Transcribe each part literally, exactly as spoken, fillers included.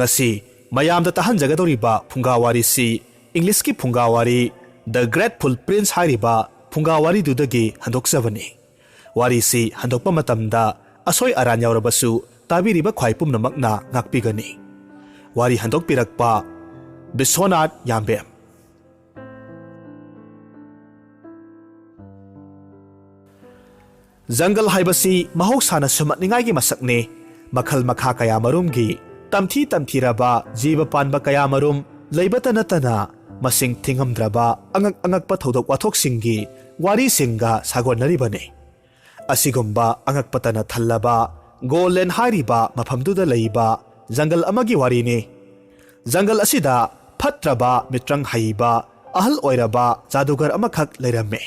ꯉꯁꯤ ꯃꯌꯥꯝꯗ ꯇꯥꯍꯟꯖꯒꯗꯧꯔꯤꯕ ꯐꯨꯡꯒꯥ ꯋꯥꯔꯤꯁꯤ ꯏꯪꯂꯤꯁꯀꯤ ꯐꯨꯡꯒꯥ ꯋꯥꯔꯤ The Grateful Prince ꯍꯥꯏꯔꯤꯕ ꯐꯨꯡꯒꯥ ꯋꯥꯔꯤꯗꯨꯗꯒꯤ ꯍꯟꯗꯣꯛꯆꯕꯅꯤ꯫ ꯋꯥꯔꯤꯁꯤ ꯍꯟꯗꯣꯛꯄ ꯃꯇꯝꯗ ꯑꯁꯣꯏ ꯑꯔꯥꯟ ꯌꯥꯎꯔꯕꯁꯨ ꯇꯥꯕꯤꯔꯤꯕ ꯈ꯭ꯋꯥꯏ ꯄꯨꯝꯅꯃꯛꯅ ꯉꯥꯛꯄꯤꯒꯅꯤ꯫ ꯋꯥꯔꯤ ꯍꯟꯗꯣꯛꯄꯤꯔꯛꯄ ꯕꯤꯁ꯭ꯋꯅꯥꯊ ꯌꯥꯝꯕꯦꯝ꯫ ꯖꯪꯒꯜ ꯍꯥꯏꯕꯁꯤ ꯃꯍꯧꯁꯥꯅ ꯁꯨꯝꯍꯠꯅꯤꯡꯉꯥꯏꯒꯤ ꯃꯁꯛꯅꯤ꯫ ꯃꯈꯜ ꯃꯈꯥ ꯀꯌꯥ ꯃꯔꯨꯝꯒꯤ ꯇꯝꯊꯤ ꯇꯝꯊꯤꯔꯕ ꯖꯤꯕ ꯄꯥꯟꯕ ꯀꯌꯥ ꯃꯔꯨꯝ ꯂꯩꯕꯇ ꯅꯠꯇꯅ ꯃꯁꯤꯡ ꯊꯤꯉꯝꯗ꯭ꯔꯕ ꯑꯉꯛ ꯑꯉꯛꯄ ꯊꯧꯗꯣꯛ ꯋꯥꯊꯣꯛꯁꯤꯡꯒꯤ ꯋꯥꯔꯤꯁꯤꯡꯒ ꯁꯥꯒꯣꯟꯅꯔꯤꯕꯅꯤ꯫ ꯑꯁꯤꯒꯨꯝꯕ ꯑꯉꯛꯄꯇꯅ ꯊꯜꯂꯕ ꯒꯣꯜꯂꯦꯟ ꯍꯥꯏꯔꯤꯕ ꯃꯐꯝꯗꯨꯗ ꯂꯩꯕ ꯖꯪꯒꯜ ꯑꯃꯒꯤ ꯋꯥꯔꯤꯅꯤ꯫ ꯖꯪꯒꯜ ꯑꯁꯤꯗ ꯐꯠꯇ꯭ꯔꯕ ꯃꯤꯇ꯭ꯔꯪ ꯍꯩꯕ ꯑꯍꯜ ꯑꯣꯏꯔꯕ ꯖꯥꯗꯨꯒꯔ ꯑꯃꯈꯛ ꯂꯩꯔꯝꯃꯤ꯫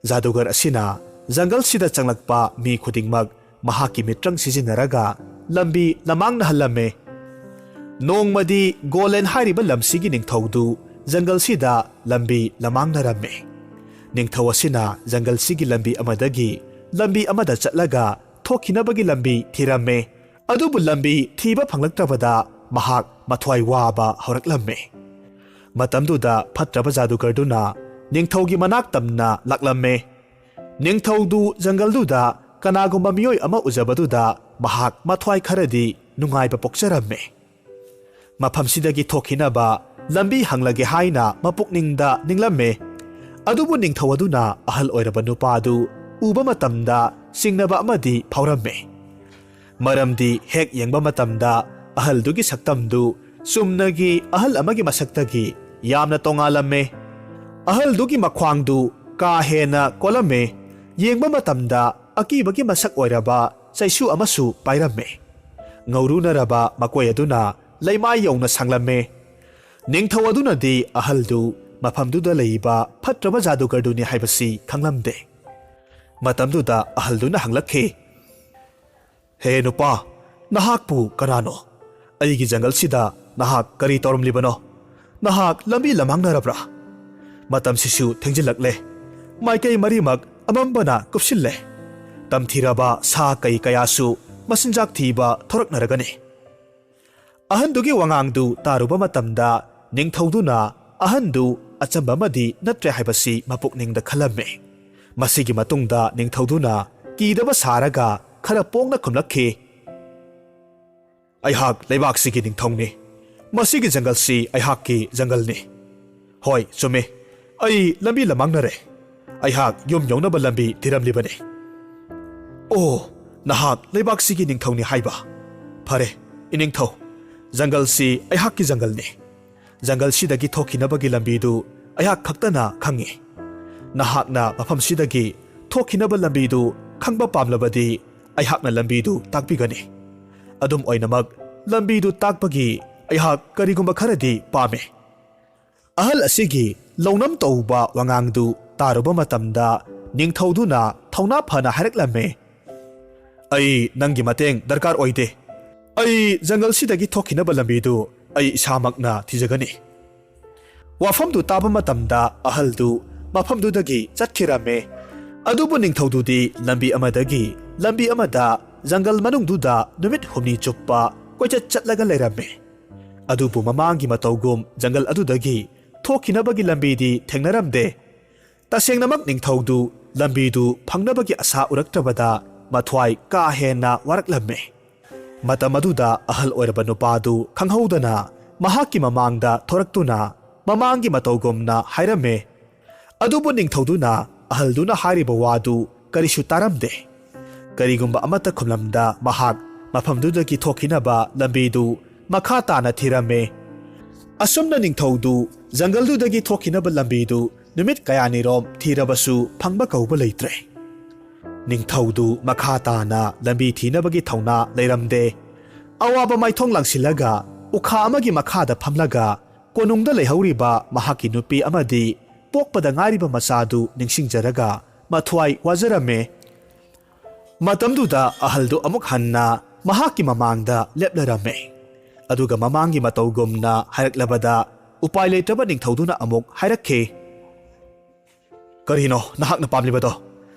ꯖꯥꯗꯨꯒꯔ ꯑꯁꯤꯅ ꯖꯪꯒꯜꯁꯤꯗ ꯆꯪꯂꯛꯄ ꯃꯤ ꯈꯨꯗꯤꯡꯃꯛ ꯃꯍꯥꯛꯀꯤ ꯃꯤꯇ꯭ꯔꯪ ꯁꯤꯖꯤꯟꯅꯔꯒ ꯂꯝꯕꯤ ꯂꯃꯥꯡꯅꯍꯜꯂꯝꯃꯤ꯫ ꯅꯣꯡꯃꯗꯤ ꯒꯣꯂꯦꯟ ꯍꯥꯏꯔꯤꯕ ꯂꯝꯁꯤꯒꯤ ꯅꯤꯡꯊꯧꯗꯨ ꯖꯪꯒꯜꯁꯤꯗ ꯂꯝꯕꯤ ꯂꯃꯥꯡꯅꯔꯝꯃꯤ꯫ ꯅꯤꯡꯊꯧ ꯑꯁꯤꯅ ꯖꯪꯒꯜꯁꯤꯒꯤ ꯂꯝꯕꯤ ꯑꯃꯗꯒꯤ ꯂꯝꯕꯤ ꯑꯃꯗ ꯆꯠꯂꯒ ꯊꯣꯛꯈꯤꯅꯕꯒꯤ ꯂꯝꯕꯤ ꯊꯤꯔꯝꯃꯤ꯫ ꯑꯗꯨꯕꯨ ꯂꯝꯕꯤ ꯊꯤꯕ ꯐꯪꯂꯛꯇ꯭ꯔꯕꯗ ꯃꯍꯥꯛ ꯃꯊ꯭ꯋꯥꯏ ꯋꯥꯕ ꯍꯧꯔꯛꯂꯝꯃꯤ꯫ ꯃꯇꯝꯗꯨꯗ ꯐꯠꯇ꯭ꯔꯕ ꯖꯥꯗꯨꯒꯔꯗꯨꯅ ꯅꯤꯡꯊꯧꯒꯤ ꯃꯅꯥꯛ ꯇꯝꯅ ꯂꯥꯛꯂꯝꯃꯤ꯫ ꯅꯤꯡꯊꯧꯗꯨ ꯖꯪꯒꯜꯗꯨꯗ ꯀꯅꯥꯒꯨꯝꯕ ꯃꯤꯑꯣꯏ ꯑꯃ ꯎꯖꯕꯗꯨꯗ ꯃꯍꯥꯛ ꯃꯊ꯭ꯋꯥꯏ ꯈꯔꯗꯤ ꯅꯨꯡꯉꯥꯏꯕ ꯄꯣꯛꯆꯔꯝꯃꯤ꯫ ꯃꯐꯝꯁꯤꯗꯒꯤ ꯊꯣꯛꯈꯤꯅꯕ ꯂꯝꯕꯤ ꯍꯪꯂꯒꯦ ꯍꯥꯏꯅ ꯃꯄꯨꯛꯅꯤꯡꯗ ꯅꯤꯡꯂꯝꯃꯤ꯫ ꯑꯗꯨꯕꯨ ꯅꯤꯡꯊꯧ ꯑꯗꯨꯅ ꯑꯍꯜ ꯑꯣꯏꯔꯕ ꯅꯨꯄꯥꯗꯨ ꯎꯕ ꯃꯇꯝꯗ ꯆꯤꯡꯅꯕ ꯑꯃꯗꯤ ꯐꯥꯎꯔꯝꯃꯤ꯫ ꯃꯔꯝꯗꯤ ꯍꯦꯛ ꯌꯦꯡꯕ ꯃꯇꯝꯗ ꯑꯍꯜꯗꯨꯒꯤ ꯁꯛꯇꯝꯗꯨ ꯆꯨꯝꯅꯒꯤ ꯑꯍꯜ ꯑꯃꯒꯤ ꯃꯁꯛꯇꯒꯤ ꯌꯥꯝꯅ ꯇꯣꯉꯥꯜꯂꯝꯃꯤ꯫ ꯑꯍꯜꯗꯨꯒꯤ ꯃꯈ꯭ꯋꯥꯡꯗꯨ ꯀꯥ ꯍꯦꯟꯅ ꯀꯣꯜꯂꯝꯃꯤ꯫ ꯌꯦꯡꯕ ꯃꯇꯝꯗ ꯑꯀꯤꯕꯒꯤ ꯃꯁꯛ ꯑꯣꯏꯔꯕ ꯆꯩꯁꯨ ꯑꯃꯁꯨ ꯄꯥꯏꯔꯝꯃꯤ꯫ ꯉꯧꯔꯨꯅꯔꯕ ꯃꯀꯣꯏ ꯑꯗꯨꯅ ꯂꯩꯃꯥꯏ ꯌꯧꯅ ꯁꯥꯡꯂꯝꯃꯤ꯫ ꯅꯤꯡꯊꯧ ꯑꯗꯨꯅꯗꯤ ꯑꯍꯜꯗꯨ ꯃꯐꯝꯗꯨꯗ ꯂꯩꯕ ꯐꯠꯇ꯭ꯔꯕ ꯖꯥꯗꯨꯒꯔꯗꯨꯅꯤ ꯍꯥꯏꯕꯁꯤ ꯈꯪꯂꯝꯗꯦ꯫ ꯃꯇꯝꯗꯨꯗ ꯑꯍꯜꯗꯨꯅ ꯍꯪꯂꯛꯈꯤ, "ꯍꯦ ꯅꯨꯄꯥ, ꯅꯍꯥꯛꯄꯨ ꯀꯅꯥꯅꯣ? ꯑꯩꯒꯤ ꯖꯪꯒꯜꯁꯤꯗ ꯅꯍꯥꯛ ꯀꯔꯤ ꯇꯧꯔꯝꯂꯤꯕꯅꯣ? ꯅꯍꯥꯛ ꯂꯝꯕꯤ ꯂꯃꯥꯡꯅꯔꯕ꯭ꯔꯥ? ꯃꯇꯝꯁꯤꯁꯨ ꯊꯦꯡꯖꯤꯜꯂꯛꯂꯦ꯫ ꯃꯥꯏꯀꯩ ꯃꯔꯤꯃꯛ ꯑꯃꯝꯕꯅ ꯀꯨꯞꯁꯤꯜꯂꯦ꯫ ꯇꯝꯊꯤꯔꯕ ꯁꯥ ꯀꯩ ꯀꯌꯥꯁꯨ ꯃꯆꯤꯟꯖꯥꯛ ꯊꯤꯕ ꯊꯣꯔꯛꯅꯔꯒꯅꯤ꯫" ꯑꯍꯟꯗꯨꯒꯤ ꯋꯥꯉꯥꯡꯗꯨ ꯇꯥꯔꯨꯕ ꯃꯇꯝꯗ ꯅꯤꯡꯊꯧꯗꯨꯅ ꯑꯍꯟꯗꯨ ꯑꯆꯝꯕ ꯑꯃꯗꯤ ꯅꯠꯇ꯭ꯔꯦ ꯍꯥꯏꯕꯁꯤ ꯃꯄꯨꯛꯅꯤꯡꯗ ꯈꯜꯂꯝꯃꯤ꯫ ꯃꯁꯤꯒꯤ ꯃꯇꯨꯡꯗ ꯅꯤꯡꯊꯧꯗꯨꯅ ꯀꯤꯗꯕ ꯁꯥꯔꯒ ꯈꯔ ꯄꯣꯡꯅ ꯈꯨꯝꯂꯛꯈꯤ, "ꯑꯩꯍꯥꯛ ꯂꯩꯕꯥꯛꯁꯤꯒꯤ ꯅꯤꯡꯊꯧꯅꯤ꯫ ꯃꯁꯤꯒꯤ ꯖꯪꯒꯜꯁꯤ ꯑꯩꯍꯥꯛꯀꯤ ꯖꯪꯒꯜꯅꯤ꯫ ꯍꯣꯏ, ꯆꯨꯝꯃꯤ꯫ ꯑꯩ ꯂꯝꯕꯤ ꯂꯃꯥꯡꯅꯔꯦ꯫ ꯑꯩꯍꯥꯛ ꯌꯨꯝ ꯌꯧꯅꯕ ꯂꯝꯕꯤ ꯊꯤꯔꯝꯂꯤꯕꯅꯤ꯫" "ꯑꯣ, ꯅꯍꯥꯛ ꯂꯩꯕꯥꯛꯁꯤꯒꯤ ꯅꯤꯡꯊꯧꯅꯤ ꯍꯥꯏꯕ? ꯐꯔꯦ, ꯏꯅꯤꯡꯊꯧ, ꯖꯪꯒꯜꯁꯤ ꯑꯩꯍꯥꯛꯀꯤ ꯖꯪꯒꯜꯅꯤ꯫ ꯖꯪꯒꯜꯁꯤꯗꯒꯤ ꯊꯣꯛꯈꯤꯅꯕꯒꯤ ꯂꯝꯕꯤꯗꯨ ꯑꯩꯍꯥꯛ ꯈꯛꯇꯅ ꯈꯪꯏ꯫ ꯅꯍꯥꯛꯅ ꯃꯐꯝꯁꯤꯗꯒꯤ ꯊꯣꯛꯈꯤꯅꯕ ꯂꯝꯕꯤꯗꯨ ꯈꯪꯕ ꯄꯥꯝꯂꯕꯗꯤ ꯑꯩꯍꯥꯛꯅ ꯂꯝꯕꯤꯗꯨ ꯇꯥꯛꯄꯤꯒꯅꯤ꯫ ꯑꯗꯨꯝ ꯑꯣꯏꯅꯃꯛ, ꯂꯝꯕꯤꯗꯨ ꯇꯥꯛꯄꯒꯤ ꯑꯩꯍꯥꯛ ꯀꯔꯤꯒꯨꯝꯕ ꯈꯔꯗꯤ ꯄꯥꯝꯃꯤ꯫" ꯑꯍꯜ ꯑꯁꯤꯒꯤ ꯂꯧꯅꯝ ꯇꯧꯕ ꯋꯥꯉꯥꯡꯗꯨ ꯇꯥꯔꯨꯕ ꯃꯇꯝꯗ ꯅꯤꯡꯊꯧꯗꯨꯅ ꯊꯧꯅꯥ ꯐꯅ ꯍꯥꯏꯔꯛꯂꯝꯃꯤ, "ꯑꯩ ꯅꯪꯒꯤ ꯃꯇꯦꯡ ꯗꯔꯀꯥꯔ ꯑꯣꯏꯗꯦ꯫ ꯑꯩ ꯖꯪꯒꯜꯁꯤꯗꯒꯤ ꯊꯣꯛꯈꯤꯅꯕ ꯂꯝꯕꯤꯗꯨ ꯑꯩ ꯏꯁꯥꯃꯛꯅ ꯊꯤꯖꯒꯅꯤ꯫" ꯋꯥꯐꯝꯗꯨ ꯇꯥꯕ ꯃꯇꯝꯗ ꯑꯍꯜꯗꯨ ꯃꯐꯝꯗꯨꯗꯒꯤ ꯆꯠꯈꯤꯔꯝꯃꯤ꯫ ꯑꯗꯨꯕꯨ ꯅꯤꯡꯊꯧꯗꯨꯗꯤ ꯂꯝꯕꯤ ꯑꯃꯗꯒꯤ ꯂꯝꯕꯤ ꯑꯃꯗ ꯖꯪꯒꯜ ꯃꯅꯨꯡꯗꯨꯗ ꯅꯨꯃꯤꯠ ꯍꯨꯝꯅꯤ ꯆꯨꯞꯄ ꯀꯣꯏꯆꯠ ꯆꯠꯂꯒ ꯂꯩꯔꯝꯃꯤ꯫ ꯑꯗꯨꯕꯨ ꯃꯃꯥꯡꯒꯤ ꯃꯇꯧꯒꯨꯝ ꯖꯪꯒꯜ ꯑꯗꯨꯗꯒꯤ ꯊꯣꯛꯈꯤꯅꯕꯒꯤ ꯂꯝꯕꯤꯗꯤ ꯊꯦꯡꯅꯔꯝꯗꯦ꯫ ꯇꯁꯦꯡꯅꯃꯛ ꯅꯤꯡꯊꯧꯗꯨ ꯂꯝꯕꯤꯗꯨ ꯐꯪꯅꯕꯒꯤ ꯑꯁꯥ ꯎꯔꯛꯇ꯭ꯔꯕꯗ ꯃꯊ꯭ꯋꯥꯏ ꯀꯥ ꯍꯦꯟꯅ ꯋꯥꯔꯛꯂꯝꯃꯤ꯫ ꯃꯇꯝ ꯑꯗꯨꯗ ꯑꯍꯜ ꯑꯣꯏꯔꯕ ꯅꯨꯄꯥꯗꯨ ꯈꯪꯍꯧꯗꯅ ꯃꯍꯥꯛꯀꯤ ꯃꯃꯥꯡꯗ ꯊꯣꯔꯛꯇꯨꯅ ꯃꯃꯥꯡꯒꯤ ꯃꯇꯧꯒꯨꯝꯅ ꯍꯥꯏꯔꯝꯃꯤ꯫ ꯑꯗꯨꯕꯨ ꯅꯤꯡꯊꯧꯗꯨꯅ ꯑꯍꯜꯗꯨꯅ ꯍꯥꯏꯔꯤꯕ ꯋꯥꯗꯨ ꯀꯔꯤꯁꯨ ꯇꯥꯔꯝꯗꯦ꯫ ꯀꯔꯤꯒꯨꯝꯕ ꯑꯃꯠꯇ ꯈꯨꯝꯂꯝꯗ ꯃꯍꯥꯛ ꯃꯐꯝꯗꯨꯗꯒꯤ ꯊꯣꯛꯈꯤꯅꯕ ꯂꯝꯕꯤꯗꯨ ꯃꯈꯥ ꯇꯥꯅ ꯊꯤꯔꯝꯃꯤ꯫ ꯑꯁꯨꯝꯅ ꯅꯤꯡꯊꯧꯗꯨ ꯖꯪꯒꯜꯗꯨꯗꯒꯤ ꯊꯣꯛꯈꯤꯅꯕ ꯂꯝꯕꯤꯗꯨ ꯅꯨꯃꯤꯠ ꯀꯌꯥꯅꯤꯔꯣꯝ ꯊꯤꯔꯕꯁꯨ ꯐꯪꯕ ꯀꯧꯕ ꯂꯩꯇ꯭ꯔꯦ꯫ ꯅꯤꯡꯊꯧꯗꯨ ꯃꯈꯥ ꯇꯥꯅ ꯂꯝꯕꯤ ꯊꯤꯅꯕꯒꯤ ꯊꯧꯅꯥ ꯂꯩꯔꯝꯗꯦ꯫ ꯑꯋꯥꯕ ꯃꯥꯏꯊꯣꯡ ꯂꯥꯡꯁꯤꯜꯂꯒ ꯎꯈꯥ ꯑꯃꯒꯤ ꯃꯈꯥꯗ ꯐꯝꯂꯒ ꯀꯣꯅꯨꯡꯗ ꯂꯩꯍꯧꯔꯤꯕ ꯃꯍꯥꯛꯀꯤ ꯅꯨꯄꯤ ꯑꯃꯗꯤ ꯄꯣꯛꯄꯗ ꯉꯥꯏꯔꯤꯕ ꯃꯆꯥꯗꯨ ꯅꯤꯡꯁꯤꯡꯖꯔꯒ ꯃꯊ꯭ꯋꯥꯏ ꯋꯥꯖꯔꯝꯃꯦ꯫ ꯃꯇꯝꯗꯨꯗ ꯑꯍꯜꯗꯨ ꯑꯃꯨꯛ ꯍꯟꯅ ꯃꯍꯥꯛꯀꯤ ꯃꯃꯥꯡꯗ ꯂꯦꯞꯂꯔꯝꯃꯦ꯫ ꯑꯗꯨꯒ ꯃꯃꯥꯡꯒꯤ ꯃꯇꯧꯒꯨꯝꯅ ꯍꯥꯏꯔꯛꯂꯕꯗ ꯎꯄꯥꯏ ꯂꯩꯇ꯭ꯔꯕ ꯅꯤꯡꯊꯧꯗꯨꯅ ꯑꯃꯨꯛ ꯍꯥꯏꯔꯛꯈꯤ, "ꯀꯔꯤꯅꯣ ꯅꯍꯥꯛꯅ ꯄꯥꯝꯂꯤꯕꯗꯣ?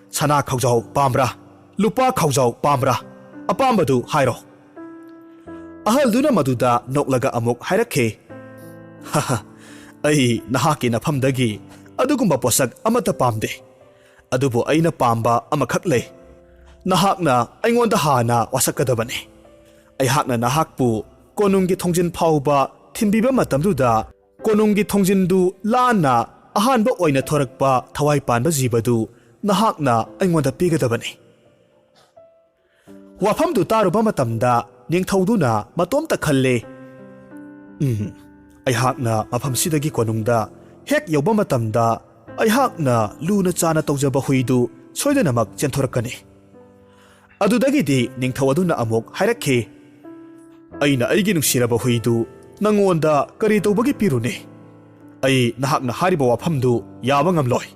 ꯁꯅꯥ ꯈꯥꯎꯖꯥꯎ ꯄꯥꯝꯕ꯭ꯔꯥ? ꯂꯨꯄꯥ ꯈꯥꯎꯖꯥꯎ ꯄꯥꯝꯕ꯭ꯔꯥ? ꯑꯄꯥꯝꯕꯗꯨ ꯍꯥꯏꯔꯣ꯫" ꯑꯍꯜꯗꯨꯅ ꯃꯗꯨꯗ ꯅꯣꯛꯂꯒ ꯑꯃꯨꯛ ꯍꯥꯏꯔꯛꯈꯤ, "ꯍꯍ, ꯑꯩ ꯅꯍꯥꯛꯀꯤ ꯅꯐꯝꯗꯒꯤ ꯑꯗꯨꯒꯨꯝꯕ ꯄꯣꯠꯁꯛ ꯑꯃꯠꯇ ꯄꯥꯝꯗꯦ꯫ ꯑꯗꯨꯕꯨ ꯑꯩꯅ ꯄꯥꯝꯕ ꯑꯃꯈꯛ ꯂꯩ꯫ ꯅꯍꯥꯛꯅ ꯑꯩꯉꯣꯟꯗ ꯍꯥꯟꯅ ꯋꯥꯁꯛꯀꯗꯕꯅꯤ꯫ ꯑꯩꯍꯥꯛꯅ ꯅꯍꯥꯛꯄꯨ ꯀꯣꯅꯨꯡꯒꯤ ꯊꯣꯡꯖꯤꯟ ꯐꯥꯎꯕ ꯊꯤꯟꯕꯤꯕ ꯃꯇꯝꯗꯨꯗ ꯀꯣꯅꯨꯡꯒꯤ ꯊꯣꯡꯖꯤꯟꯗꯨ ꯂꯥꯟꯅ ꯑꯍꯥꯟꯕ ꯑꯣꯏꯅ ꯊꯣꯔꯛꯄ ꯊꯋꯥꯏ ꯄꯥꯟꯕ ꯖꯤꯕꯗꯨ ꯅꯍꯥꯛꯅ ꯑꯩꯉꯣꯟꯗ ꯄꯤꯒꯗꯕꯅꯤ꯫" ꯋꯥꯐꯝꯗꯨ ꯇꯥꯔꯨꯕ ꯃꯇꯝꯗ ꯅꯤꯡꯊꯧꯗꯨꯅ ꯃꯇꯣꯝꯇ ꯈꯜꯂꯦ, "ꯎꯝ, ꯑꯩꯍꯥꯛꯅ ꯃꯐꯝꯁꯤꯗꯒꯤ ꯀꯣꯅꯨꯡꯗ ꯍꯦꯛ ꯌꯧꯕ ꯃꯇꯝꯗ ꯑꯩꯍꯥꯛꯅ ꯂꯨꯅ ꯆꯥꯅ ꯇꯧꯖꯕ ꯍꯨꯏꯗꯨ ꯁꯣꯏꯗꯅꯃꯛ ꯆꯦꯟꯊꯣꯔꯛꯀꯅꯤ꯫" ꯑꯗꯨꯗꯒꯤꯗꯤ ꯅꯤꯡꯊꯧ ꯑꯗꯨꯅ ꯑꯃꯨꯛ ꯍꯥꯏꯔꯛꯈꯤ, "ꯑꯩꯅ ꯑꯩꯒꯤ ꯅꯨꯡꯁꯤꯔꯕ ꯍꯨꯏꯗꯨ ꯅꯪꯉꯣꯟꯗ ꯀꯔꯤ ꯇꯧꯕꯒꯤ ꯄꯤꯔꯨꯅꯤ? ꯑꯩ ꯅꯍꯥꯛꯅ ꯍꯥꯏꯔꯤꯕ ꯋꯥꯐꯝꯗꯨ ꯌꯥꯕ ꯉꯝꯂꯣꯏ꯫"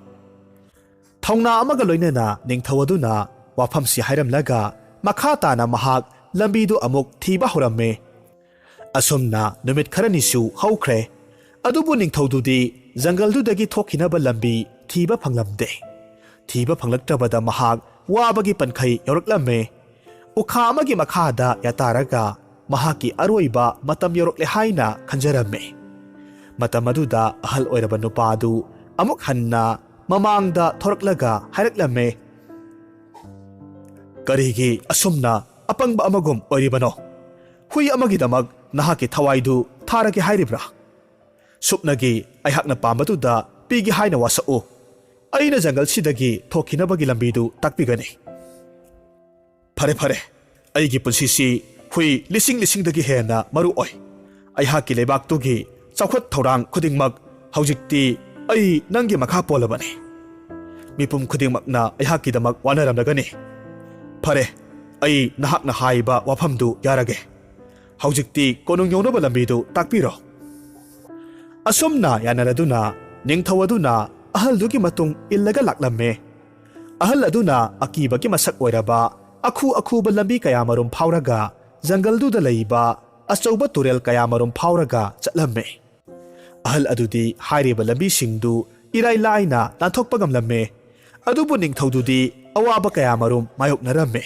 ꯊꯧꯅꯥ ꯑꯃꯒ ꯂꯣꯏꯅꯅ ꯅꯤꯡꯊꯧ ꯑꯗꯨꯅ ꯋꯥꯐꯝꯁꯤ ꯍꯥꯏꯔꯝꯂꯒ ꯃꯈꯥ ꯇꯥꯅ ꯃꯍꯥꯛ ꯂꯝꯕꯤꯗꯨ ꯑꯃꯨꯛ ꯊꯤꯕ ꯍꯧꯔꯝꯃꯤ꯫ ꯑꯁꯨꯝꯅ ꯅꯨꯃꯤꯠ ꯈꯔꯅꯤꯁꯨ ꯍꯧꯈ꯭ꯔꯦ꯫ ꯑꯗꯨꯕꯨ ꯅꯤꯡꯊꯧꯗꯨꯗꯤ ꯖꯪꯒꯜꯗꯨꯗꯒꯤ ꯊꯣꯛꯈꯤꯅꯕ ꯂꯝꯕꯤ ꯊꯤꯕ ꯐꯪꯂꯝꯗꯦ꯫ ꯊꯤꯕ ꯐꯪꯂꯛꯇꯕꯗ ꯃꯍꯥꯛ ꯋꯥꯕꯒꯤ ꯄꯟꯈꯩ ꯌꯧꯔꯛꯂꯝꯃꯦ꯫ ꯎꯈꯥ ꯑꯃꯒꯤ ꯃꯈꯥꯗ ꯌꯥꯇꯥꯔꯒ ꯃꯍꯥꯛꯀꯤ ꯑꯔꯣꯏꯕ ꯃꯇꯝ ꯌꯧꯔꯛꯂꯦ ꯍꯥꯏꯅ ꯈꯟꯖꯔꯝꯃꯤ꯫ ꯃꯇꯝ ꯑꯗꯨꯗ ꯑꯍꯜ ꯑꯣꯏꯔꯕ ꯅꯨꯄꯥ ꯑꯗꯨ ꯑꯃꯨꯛ ꯍꯟꯅ ꯃꯃꯥꯡꯗ ꯊꯣꯔꯛꯂꯒ ꯍꯥꯏꯔꯛꯂꯝꯃꯦ, "ꯀꯔꯤꯒꯤ ꯑꯁꯨꯝꯅ ꯑꯄꯪꯕ ꯑꯃꯒꯨꯝ ꯑꯣꯏꯔꯤꯕꯅꯣ? ꯍꯨꯏ ꯑꯃꯒꯤꯗꯃꯛ ꯅꯍꯥꯛꯀꯤ ꯊꯋꯥꯏꯗꯨ ꯊꯥꯔꯒꯦ ꯍꯥꯏꯔꯤꯕ꯭ꯔꯥ? ꯁꯨꯞꯅꯒꯤ ꯑꯩꯍꯥꯛꯅ ꯄꯥꯝꯕꯗꯨꯗ ꯄꯤꯒꯦ ꯍꯥꯏꯅ ꯋꯥꯁꯛꯎ꯫ ꯑꯩꯅ ꯖꯪꯒꯜꯁꯤꯗꯒꯤ ꯊꯣꯛꯈꯤꯅꯕꯒꯤ ꯂꯝꯕꯤꯗꯨ ꯇꯥꯛꯄꯤꯒꯅꯤ꯫" "ꯐꯔꯦ, ꯐꯔꯦ꯫ ꯑꯩꯒꯤ ꯄꯨꯟꯁꯤꯁꯤ ꯍꯨꯏ ꯂꯤꯁꯤꯡ ꯂꯤꯁꯤꯡꯗꯒꯤ ꯍꯦꯟꯅ ꯃꯔꯨ ꯑꯣꯏ꯫ ꯑꯩꯍꯥꯛꯀꯤ ꯂꯩꯕꯥꯛꯇꯨꯒꯤ ꯆꯥꯎꯈꯠ ꯊꯧꯔꯥꯡ ꯈꯨꯗꯤꯡꯃꯛ ꯍꯧꯖꯤꯛꯇꯤ ꯑꯩ ꯅꯪꯒꯤ ꯃꯈꯥ ꯄꯣꯜꯂꯕꯅꯤ꯫ ꯃꯤꯄꯨꯝ ꯈꯨꯗꯤꯡꯃꯛꯅ ꯑꯩꯍꯥꯛꯀꯤꯗꯃꯛ ꯋꯥꯅꯔꯝꯂꯒꯅꯤ꯫ ꯐꯔꯦ, ꯑꯩ ꯅꯍꯥꯛꯅ ꯍꯥꯏꯕ ꯋꯥꯐꯝꯗꯨ ꯌꯥꯔꯒꯦ꯫ ꯍꯧꯖꯤꯛꯇꯤ ꯀꯣꯅꯨꯡ ꯌꯧꯅꯕ ꯂꯝꯕꯤꯗꯨ ꯇꯥꯛꯄꯤꯔꯣ꯫" ꯑꯁꯨꯝꯅ ꯌꯥꯅꯔꯗꯨꯅ ꯅꯤꯡꯊꯧ ꯑꯗꯨꯅ ꯑꯍꯜꯗꯨꯒꯤ ꯃꯇꯨꯡ ꯏꯜꯂꯒ ꯂꯥꯛꯂꯝꯃꯦ꯫ ꯑꯍꯜ ꯑꯗꯨꯅ ꯑꯀꯤꯕꯒꯤ ꯃꯁꯛ ꯑꯣꯏꯔꯕ ꯑꯈꯨ ꯑꯈꯨꯕ ꯂꯝꯕꯤ ꯀꯌꯥꯃꯔꯨꯝ ꯐꯥꯎꯔꯒ ꯖꯪꯒꯜꯗꯨꯗ ꯂꯩꯕ ꯑꯆꯧꯕ ꯇꯨꯔꯦꯜ ꯀꯌꯥꯃꯔꯨꯝ ꯐꯥꯎꯔꯒ ꯆꯠꯂꯝꯃꯦ꯫ ꯑꯍꯜ ꯑꯗꯨꯗꯤ ꯍꯥꯏꯔꯤꯕ ꯂꯝꯕꯤꯁꯤꯡꯗꯨ ꯏꯔꯥꯏ ꯂꯥꯏꯅ ꯂꯥꯟꯊꯣꯛꯄ ꯉꯝꯂꯝꯃꯦ꯫ ꯑꯗꯨꯕꯨ ꯅꯤꯡꯊꯧꯗꯨꯗꯤ ꯑꯋꯥꯕ ꯀꯌꯥꯃꯔꯨꯝ ꯃꯥꯌꯣꯛꯅꯔꯝꯃꯦ꯫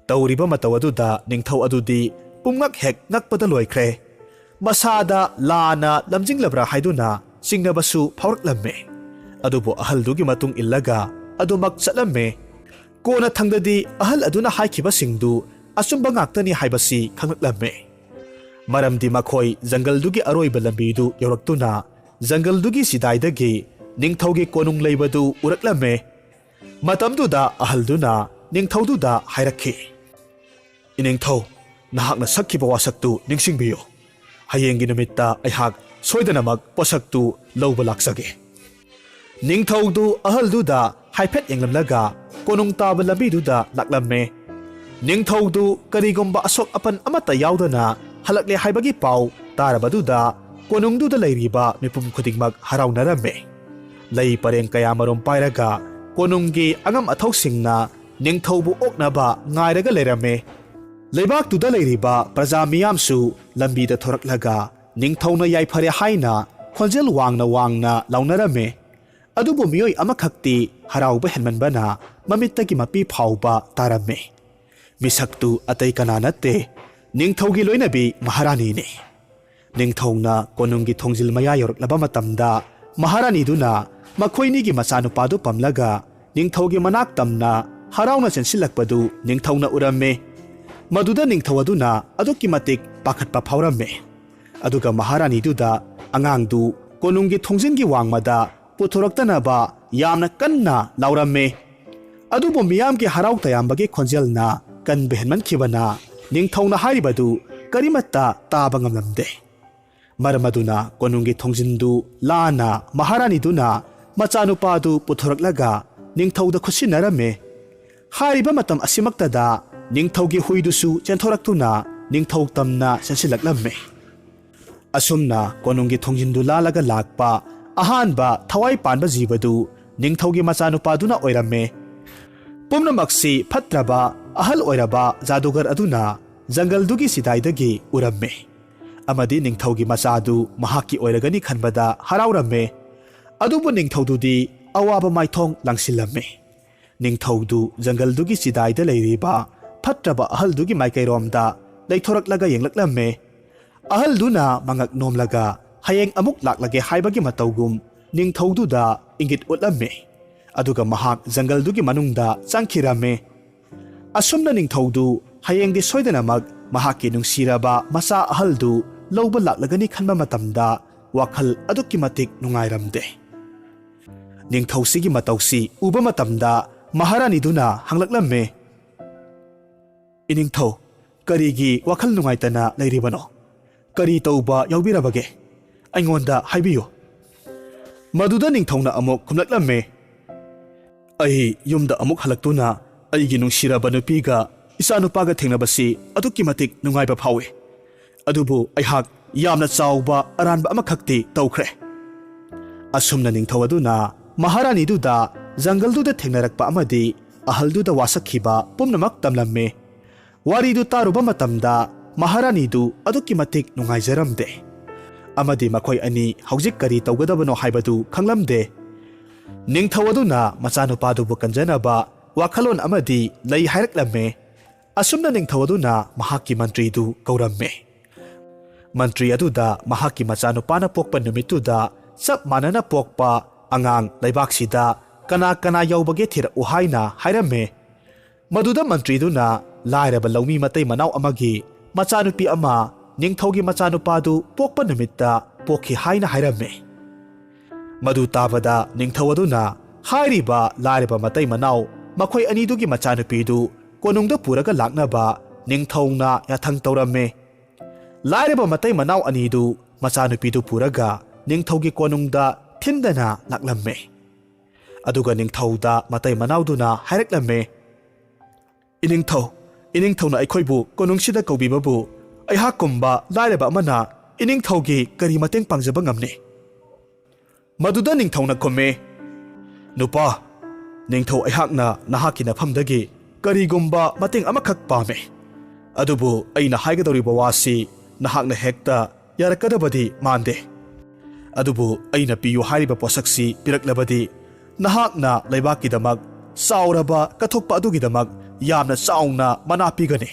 ꯇꯧꯔꯤꯕ ꯃꯇꯧ ꯑꯗꯨꯗ ꯅꯤꯡꯊꯧ ꯑꯗꯨꯗꯤ ꯄꯨꯝꯉꯛ ꯍꯦꯛ ꯉꯛꯄꯗ ꯂꯣꯏꯈ꯭ꯔꯦ꯫ ꯃꯁꯥꯗ ꯂꯥꯟꯅ ꯂꯝꯖꯤꯡꯂꯕ꯭ꯔꯥ ꯍꯥꯏꯗꯨꯅ ꯆꯤꯡꯅꯕꯁꯨ ꯐꯥꯎꯔꯛꯂꯝꯃꯦ꯫ ꯑꯗꯨꯕꯨ ꯑꯍꯜꯗꯨꯒꯤ ꯃꯇꯨꯡ ꯏꯜꯂꯒ ꯑꯗꯨꯃꯛ ꯆꯠꯂꯝꯃꯦ꯫ ꯀꯣꯟꯅ ꯊꯪꯗꯗꯤ ꯑꯍꯜ ꯑꯗꯨꯅ ꯍꯥꯏꯈꯤꯕꯁꯤꯡꯗꯨ ꯑꯆꯨꯝꯕ ꯉꯥꯛꯇꯅꯤ ꯍꯥꯏꯕꯁꯤ ꯈꯪꯂꯛꯂꯝꯃꯦ꯫ ꯃꯔꯝꯗꯤ ꯃꯈꯣꯏ ꯖꯪꯒꯜꯗꯨꯒꯤ ꯑꯔꯣꯏꯕ ꯂꯝꯕꯤꯗꯨ ꯌꯧꯔꯛꯇꯨꯅ ꯖꯪꯒꯜꯗꯨꯒꯤ ꯆꯤꯗꯥꯏꯗꯒꯤ ꯅꯤꯡꯊꯧꯒꯤ ꯀꯣꯅꯨꯡ ꯂꯩꯕꯗꯨ ꯎꯔꯛꯂꯝꯃꯦ꯫ ꯃꯇꯝꯗꯨꯗ ꯑꯍꯜꯗꯨꯅ ꯅꯤꯡꯊꯧꯗꯨꯗ ꯍꯥꯏꯔꯛꯈꯤ, "ꯏꯅꯤꯡꯊꯧ, ꯅꯍꯥꯛꯅ ꯁꯛꯈꯤꯕ ꯋꯥꯁꯛꯇꯨ ꯅꯤꯡꯁꯤꯡꯕꯤꯌꯨ꯫ ꯍꯌꯦꯡꯒꯤ ꯅꯨꯃꯤꯠꯇ ꯑꯩꯍꯥꯛ ꯁꯣꯏꯗꯅꯃꯛ ꯄꯣꯠꯁꯛꯇꯨ ꯂꯧꯕ ꯂꯥꯛꯆꯒꯦ꯫" ꯅꯤꯡꯊꯧꯗꯨ ꯑꯍꯜꯗꯨꯗ ꯍꯥꯏꯐꯦꯠ ꯌꯦꯡꯂꯝꯂꯒ ꯀꯣꯅꯨꯡ ꯇꯥꯕ ꯂꯝꯕꯤꯗꯨꯗ ꯂꯥꯛꯂꯝꯃꯦ꯫ ꯅꯤꯡꯊꯧꯗꯨ ꯀꯔꯤꯒꯨꯝꯕ ꯑꯁꯣꯛ ꯑꯄꯟ ꯑꯃꯠꯇ ꯌꯥꯎꯗꯅ ꯍꯜꯂꯛꯂꯦ ꯍꯥꯏꯕꯒꯤ ꯄꯥꯎ ꯇꯥꯔꯕꯗꯨꯗ ꯀꯣꯅꯨꯡꯗꯨꯗ ꯂꯩꯔꯤꯕ ꯃꯤꯄꯨꯝ ꯈꯨꯗꯤꯡꯃꯛ ꯍꯔꯥꯎꯅꯔꯝꯃꯦ꯫ ꯂꯩ ꯄꯔꯦꯡ ꯀꯌꯥꯃꯔꯨꯝ ꯄꯥꯏꯔꯒ ꯀꯣꯅꯨꯡꯒꯤ ꯑꯉꯝ ꯑꯊꯧꯁꯤꯡꯅ ꯅꯤꯡꯊꯧꯕꯨ ꯑꯣꯛꯅꯕ ꯉꯥꯏꯔꯒ ꯂꯩꯔꯝꯃꯦ꯫ ꯂꯩꯕꯥꯛꯇꯨꯗ ꯂꯩꯔꯤꯕ ꯄ꯭ꯔꯖꯥ ꯃꯤꯌꯥꯝꯁꯨ ꯂꯝꯕꯤꯗ ꯊꯣꯔꯛꯂꯒ ꯅꯤꯡꯊꯧꯅ ꯌꯥꯏꯐꯔꯦ ꯍꯥꯏꯅ ꯈꯣꯟꯖꯦꯜ ꯋꯥꯡꯅ ꯋꯥꯡꯅ ꯂꯥꯎꯅꯔꯝꯃꯦ꯫ ꯑꯗꯨꯕꯨ ꯃꯤꯑꯣꯏ ꯑꯃꯈꯛꯇꯤ ꯍꯔꯥꯎꯕ ꯍꯦꯟꯃꯟꯕꯅ ꯃꯃꯤꯠꯇꯒꯤ ꯃꯄꯤ ꯐꯥꯎꯕ ꯇꯥꯔꯝꯃꯦ꯫ ꯃꯤꯁꯛꯇꯨ ꯑꯇꯩ ꯀꯅꯥ ꯅꯠꯇꯦ, ꯅꯤꯡꯊꯧꯒꯤ ꯂꯣꯏꯅꯕꯤ ꯃꯍꯥꯔꯥꯅꯤꯅꯤ꯫ ꯅꯤꯡꯊꯧꯅ ꯀꯣꯅꯨꯡꯒꯤ ꯊꯣꯡꯖꯤꯜ ꯃꯌꯥ ꯌꯧꯔꯛꯂꯕ ꯃꯇꯝꯗ ꯃꯍꯥꯔꯥꯅꯤꯗꯨꯅ ꯃꯈꯣꯏꯅꯤꯒꯤ ꯃꯆꯥꯅꯨꯄꯥꯗꯨ ꯄꯝꯂꯒ ꯅꯤꯡꯊꯧꯒꯤ ꯃꯅꯥꯛ ꯇꯝꯅ ꯍꯔꯥꯎꯅ ꯆꯦꯟꯁꯤꯜꯂꯛꯄꯗꯨ ꯅꯤꯡꯊꯧꯅ ꯎꯔꯝꯃꯤ꯫ ꯃꯗꯨꯗ ꯅꯤꯡꯊꯧ ꯑꯗꯨꯅ ꯑꯗꯨꯛꯀꯤ ꯃꯇꯤꯛ ꯄꯥꯈꯠꯄ ꯐꯥꯎꯔꯝꯃꯤ꯫ ꯑꯗꯨꯒ ꯃꯍꯥꯔꯥꯅꯤꯗꯨꯗ ꯑꯉꯥꯡꯗꯨ ꯀꯣꯅꯨꯡꯒꯤ ꯊꯣꯡꯖꯤꯟꯒꯤ ꯋꯥꯡꯃꯗ ꯄꯨꯊꯣꯔꯛꯇꯅꯕ ꯌꯥꯝꯅ ꯀꯟꯅ ꯂꯥꯎꯔꯝꯃꯤ꯫ ꯑꯗꯨꯕꯨ ꯃꯤꯌꯥꯝꯒꯤ ꯍꯔꯥꯎ ꯇꯌꯥꯝꯕꯒꯤ ꯈꯣꯟꯖꯦꯜꯅ ꯀꯟꯕ ꯍꯦꯟꯃꯟꯈꯤꯕꯅ ꯅꯤꯡꯊꯧꯅ ꯍꯥꯏꯔꯤꯕꯗꯨ ꯀꯔꯤꯃꯠꯇ ꯇꯥꯕ ꯉꯝꯂꯝꯗꯦ꯫ ꯃꯔꯝ ꯑꯗꯨꯅ ꯀꯣꯅꯨꯡꯒꯤ ꯊꯣꯡꯖꯤꯟꯗꯨ ꯂꯥꯟꯅ ꯃꯍꯥꯔꯥꯅꯤꯗꯨꯅ ꯃꯆꯥꯅꯨꯄꯥꯗꯨ ꯄꯨꯊꯣꯔꯛꯂꯒ ꯅꯤꯡꯊꯧꯗ ꯈꯨꯠꯁꯤꯟꯅꯔꯝꯃꯤ꯫ ꯍꯥꯏꯔꯤꯕ ꯃꯇꯝ ꯑꯁꯤꯃꯛꯇꯗ ꯅꯤꯡꯊꯧꯒꯤ ꯍꯨꯏꯗꯨꯁꯨ ꯆꯦꯟꯊꯣꯔꯛꯇꯨꯅ ꯅꯤꯡꯊꯧ ꯇꯝꯅ ꯆꯦꯟꯁꯤꯜꯂꯛꯂꯝꯃꯤ꯫ ꯑꯁꯨꯝꯅ ꯀꯣꯅꯨꯡꯒꯤ ꯊꯣꯡꯖꯤꯟꯗꯨ ꯂꯥꯜꯂꯒ ꯂꯥꯛꯄ ꯑꯍꯥꯟꯕ ꯊꯋꯥꯏ ꯄꯥꯟꯕ ꯖꯤꯕꯗꯨ ꯅꯤꯡꯊꯧꯒꯤ ꯃꯆꯥꯅꯨꯄꯥꯗꯨꯅ ꯑꯣꯏꯔꯝꯃꯦ꯫ ꯄꯨꯝꯅꯃꯛꯁꯤ ꯐꯠꯇ꯭ꯔꯕ ꯑꯍꯜ ꯑꯣꯏꯔꯕ ꯖꯥꯗꯨꯒꯔ ꯑꯗꯨꯅ ꯖꯪꯒꯜꯗꯨꯒꯤ ꯆꯤꯗꯥꯏꯗꯒꯤ ꯎꯔꯝꯃꯦ ꯑꯃꯗꯤ ꯅꯤꯡꯊꯧꯒꯤ ꯃꯆꯥꯗꯨ ꯃꯍꯥꯛꯀꯤ ꯑꯣꯏꯔꯒꯅꯤ ꯈꯟꯕꯗ ꯍꯔꯥꯎꯔꯝꯃꯦ꯫ ꯑꯗꯨꯕꯨ ꯅꯤꯡꯊꯧꯗꯨꯗꯤ ꯑꯋꯥꯕ ꯃꯥꯏꯊꯣꯡ ꯂꯥꯡꯁꯤꯜꯂꯝꯃꯦ꯫ ꯅꯤꯡꯊꯧꯗꯨ ꯖꯪꯒꯜꯗꯨꯒꯤ ꯆꯤꯗꯥꯏꯗ ꯂꯩꯔꯤꯕ ꯐꯠꯇ꯭ꯔꯕ ꯑꯍꯜꯗꯨꯒꯤ ꯃꯥꯏꯀꯩꯔꯣꯝꯗ ꯂꯩꯊꯣꯔꯛꯂꯒ ꯌꯦꯡꯂꯛꯂꯝꯃꯦ꯫ ꯑꯍꯜꯗꯨꯅ ꯃꯉꯛ ꯅꯣꯝꯂꯒ ꯍꯌꯦꯡ ꯑꯃꯨꯛ ꯂꯥꯛꯂꯒꯦ ꯍꯥꯏꯕꯒꯤ ꯃꯇꯧꯒꯨꯝ ꯅꯤꯡꯊꯧꯗꯨꯗ ꯏꯪꯒꯤꯠ ꯎꯠꯂꯝꯃꯦ꯫ ꯑꯗꯨꯒ ꯃꯍꯥꯛ ꯖꯪꯒꯜꯗꯨꯒꯤ ꯃꯅꯨꯡꯗ ꯆꯪꯈꯤꯔꯝꯃꯦ꯫ ꯑꯁꯨꯝꯅ ꯅꯤꯡꯊꯧꯗꯨ ꯍꯌꯦꯡꯗꯤ ꯁꯣꯏꯗꯅꯃꯛ ꯃꯍꯥꯛꯀꯤ ꯅꯨꯡꯁꯤꯔꯕ ꯃꯆꯥ ꯑꯍꯜꯗꯨ ꯂꯧꯕ ꯂꯥꯛꯂꯒꯅꯤ ꯈꯟꯕ ꯃꯇꯝꯗ ꯋꯥꯈꯜ ꯑꯗꯨꯛꯀꯤ ꯃꯇꯤꯛ ꯅꯨꯡꯉꯥꯏꯔꯝꯗꯦ꯫ ꯅꯤꯡꯊꯧꯁꯤꯒꯤ ꯃꯇꯧꯁꯤ ꯎꯕ ꯃꯇꯝꯗ ꯃꯍꯥꯔꯥꯅꯤꯗꯨꯅ ꯍꯪꯂꯛꯂꯝꯃꯦ, "ꯏꯅꯤꯡꯊꯧ, ꯀꯔꯤꯒꯤ ꯋꯥꯈꯜ ꯅꯨꯡꯉꯥꯏꯇꯅ ꯂꯩꯔꯤꯕꯅꯣ? ꯀꯔꯤ ꯇꯧꯕ ꯌꯥꯎꯕꯤꯔꯕꯒꯦ? ꯑꯩꯉꯣꯟꯗ ꯍꯥꯏꯕꯤꯌꯨ꯫" ꯃꯗꯨꯗ ꯅꯤꯡꯊꯧꯅ ꯑꯃꯨꯛ ꯈꯨꯝꯂꯛꯂꯝꯃꯦ, "ꯑꯩ ꯌꯨꯝꯗ ꯑꯃꯨꯛ ꯍꯜꯂꯛꯇꯨꯅ ꯑꯩꯒꯤ ꯅꯨꯡꯁꯤꯔꯕ ꯅꯨꯄꯤꯒ ꯏꯆꯥꯅꯨꯄꯥꯒ ꯊꯦꯡꯅꯕꯁꯤ ꯑꯗꯨꯛꯀꯤ ꯃꯇꯤꯛ ꯅꯨꯡꯉꯥꯏꯕ ꯐꯥꯎꯏ꯫ ꯑꯗꯨꯕꯨ ꯑꯩꯍꯥꯛ ꯌꯥꯝꯅ ꯆꯥꯎꯕ ꯑꯔꯥꯟꯕ ꯑꯃꯈꯛꯇꯤ ꯇꯧꯈ꯭ꯔꯦ꯫" ꯑꯁꯨꯝꯅ ꯅꯤꯡꯊꯧ ꯑꯗꯨꯅ ꯃꯍꯥꯔꯥꯅꯤꯗꯨꯗ ꯖꯪꯒꯜꯗꯨꯗ ꯊꯦꯡꯅꯔꯛꯄ ꯑꯃꯗꯤ ꯑꯍꯜꯗꯨꯗ ꯋꯥꯁꯛꯈꯤꯕ ꯄꯨꯝꯅꯃꯛ ꯇꯝꯂꯝꯃꯤ꯫ ꯋꯥꯔꯤꯗꯨ ꯇꯥꯔꯨꯕ ꯃꯇꯝꯗ ꯃꯍꯥꯔꯥꯅꯤꯗꯨ ꯑꯗꯨꯛꯀꯤ ꯃꯇꯤꯛ ꯅꯨꯡꯉꯥꯏꯖꯔꯝꯗꯦ ꯑꯃꯗꯤ ꯃꯈꯣꯏ ꯑꯅꯤ ꯍꯧꯖꯤꯛ ꯀꯔꯤ ꯇꯧꯒꯗꯕꯅꯣ ꯍꯥꯏꯕꯗꯨ ꯈꯪꯂꯝꯗꯦ꯫ ꯅꯤꯡꯊꯧ ꯑꯗꯨꯅ ꯃꯆꯥꯅꯨꯄꯥꯗꯨꯕꯨ ꯀꯟꯖꯅꯕ ꯋꯥꯈꯜꯂꯣꯟ ꯑꯃꯗꯤ ꯂꯩ ꯍꯥꯏꯔꯛꯂꯝꯃꯦ꯫ ꯑꯁꯨꯝꯅ ꯅꯤꯡꯊꯧ ꯑꯗꯨꯅ ꯃꯍꯥꯛꯀꯤ ꯃꯟꯇ꯭ꯔꯤꯗꯨ ꯀꯧꯔꯝꯃꯦ꯫ ꯃꯟꯇ꯭ꯔꯤ ꯑꯗꯨꯗ ꯃꯍꯥꯛꯀꯤ ꯃꯆꯥꯅꯨꯄꯥꯅ ꯄꯣꯛꯄ ꯅꯨꯃꯤꯠꯇꯨꯗ ꯆꯞ ꯃꯥꯟꯅꯅ ꯄꯣꯛꯄ ꯑꯉꯥꯡ ꯂꯩꯕꯥꯛꯁꯤꯗ ꯀꯅꯥ ꯀꯅꯥ ꯌꯥꯎꯕꯒꯦ ꯊꯤꯔꯛꯎ ꯍꯥꯏꯅ ꯍꯥꯏꯔꯝꯃꯦ꯫ ꯃꯗꯨꯗ ꯃꯟꯇ꯭ꯔꯤꯗꯨꯅ ꯂꯥꯏꯔꯕ ꯂꯧꯃꯤ ꯃꯇꯩ ꯃꯅꯥꯎ ꯑꯃꯒꯤ ꯃꯆꯥꯅꯨꯄꯤ ꯑꯃ ꯅꯤꯡꯊꯧꯒꯤ ꯃꯆꯥꯅꯨꯄꯥꯗꯨ ꯄꯣꯛꯄ ꯅꯨꯃꯤꯠꯇ ꯄꯣꯛꯈꯤ ꯍꯥꯏꯅ ꯍꯥꯏꯔꯝꯃꯤ꯫ ꯃꯗꯨ ꯇꯥꯕꯗ ꯅꯤꯡꯊꯧ ꯑꯗꯨꯅ ꯍꯥꯏꯔꯤꯕ ꯂꯥꯏꯔꯕ ꯃꯇꯩ ꯃꯅꯥꯎ ꯃꯈꯣꯏ ꯑꯅꯤꯗꯨꯒꯤ ꯃꯆꯥꯅꯨꯄꯤꯗꯨ ꯀꯣꯅꯨꯡꯗ ꯄꯨꯔꯒ ꯂꯥꯛꯅꯕ ꯅꯤꯡꯊꯧꯅ ꯌꯥꯊꯪ ꯇꯧꯔꯝꯃꯤ꯫ ꯂꯥꯏꯔꯕ ꯃꯇꯩ ꯃꯅꯥꯎ ꯑꯅꯤꯗꯨ ꯃꯆꯥꯅꯨꯄꯤꯗꯨ ꯄꯨꯔꯒ ꯅꯤꯡꯊꯧꯒꯤ ꯀꯣꯅꯨꯡꯗ ꯊꯤꯟꯗꯅ ꯂꯥꯛꯂꯝꯃꯤ꯫ ꯑꯗꯨꯒ ꯅꯤꯡꯊꯧꯗ ꯃꯇꯩ ꯃꯅꯥꯎꯗꯨꯅ ꯍꯥꯏꯔꯛꯂꯝꯃꯤ, "ꯏꯅꯤꯡꯊꯧ, ꯏꯅꯤꯡꯊꯧꯅ ꯑꯩꯈꯣꯏꯕꯨ ꯀꯣꯅꯨꯡꯁꯤꯗ ꯀꯧꯕꯤꯕꯕꯨ ꯑꯩꯍꯥꯛꯀꯨꯝꯕ ꯂꯥꯏꯔꯕ ꯑꯃꯅ ꯏꯅꯤꯡꯊꯧꯒꯤ ꯀꯔꯤ ꯃꯇꯦꯡ ꯄꯥꯡꯖꯕ ꯉꯝꯅꯤ?" ꯃꯗꯨꯗ ꯅꯤꯡꯊꯧꯅ ꯈꯨꯝꯃꯤ, "ꯅꯨꯄꯥ, ꯅꯤꯡꯊꯧ ꯑꯩꯍꯥꯛꯅ ꯅꯍꯥꯛꯀꯤ ꯅꯐꯝꯗꯒꯤ ꯀꯔꯤꯒꯨꯝꯕ ꯃꯇꯦꯡ ꯑꯃꯈꯛ ꯄꯥꯝꯃꯤ꯫ ꯑꯗꯨꯕꯨ ꯑꯩꯅ ꯍꯥꯏꯒꯗꯧꯔꯤꯕ ꯋꯥꯁꯤ ꯅꯍꯥꯛꯅ ꯍꯦꯛꯇ ꯌꯥꯔꯛꯀꯗꯕꯗꯤ ꯃꯥꯟꯗꯦ꯫ ꯑꯗꯨꯕꯨ ꯑꯩꯅ ꯄꯤꯌꯨ ꯍꯥꯏꯔꯤꯕ ꯄꯣꯠꯁꯛꯁꯤ ꯄꯤꯔꯛꯂꯕꯗꯤ ꯅꯍꯥꯛꯅ ꯂꯩꯕꯥꯛꯀꯤꯗꯃꯛ ꯆꯥꯎꯔꯕ ꯀꯠꯊꯣꯛꯄ ꯑꯗꯨꯒꯤꯗꯃꯛ ꯌꯥꯝꯅ ꯆꯥꯎꯅ ꯃꯅꯥ ꯄꯤꯒꯅꯤ꯫"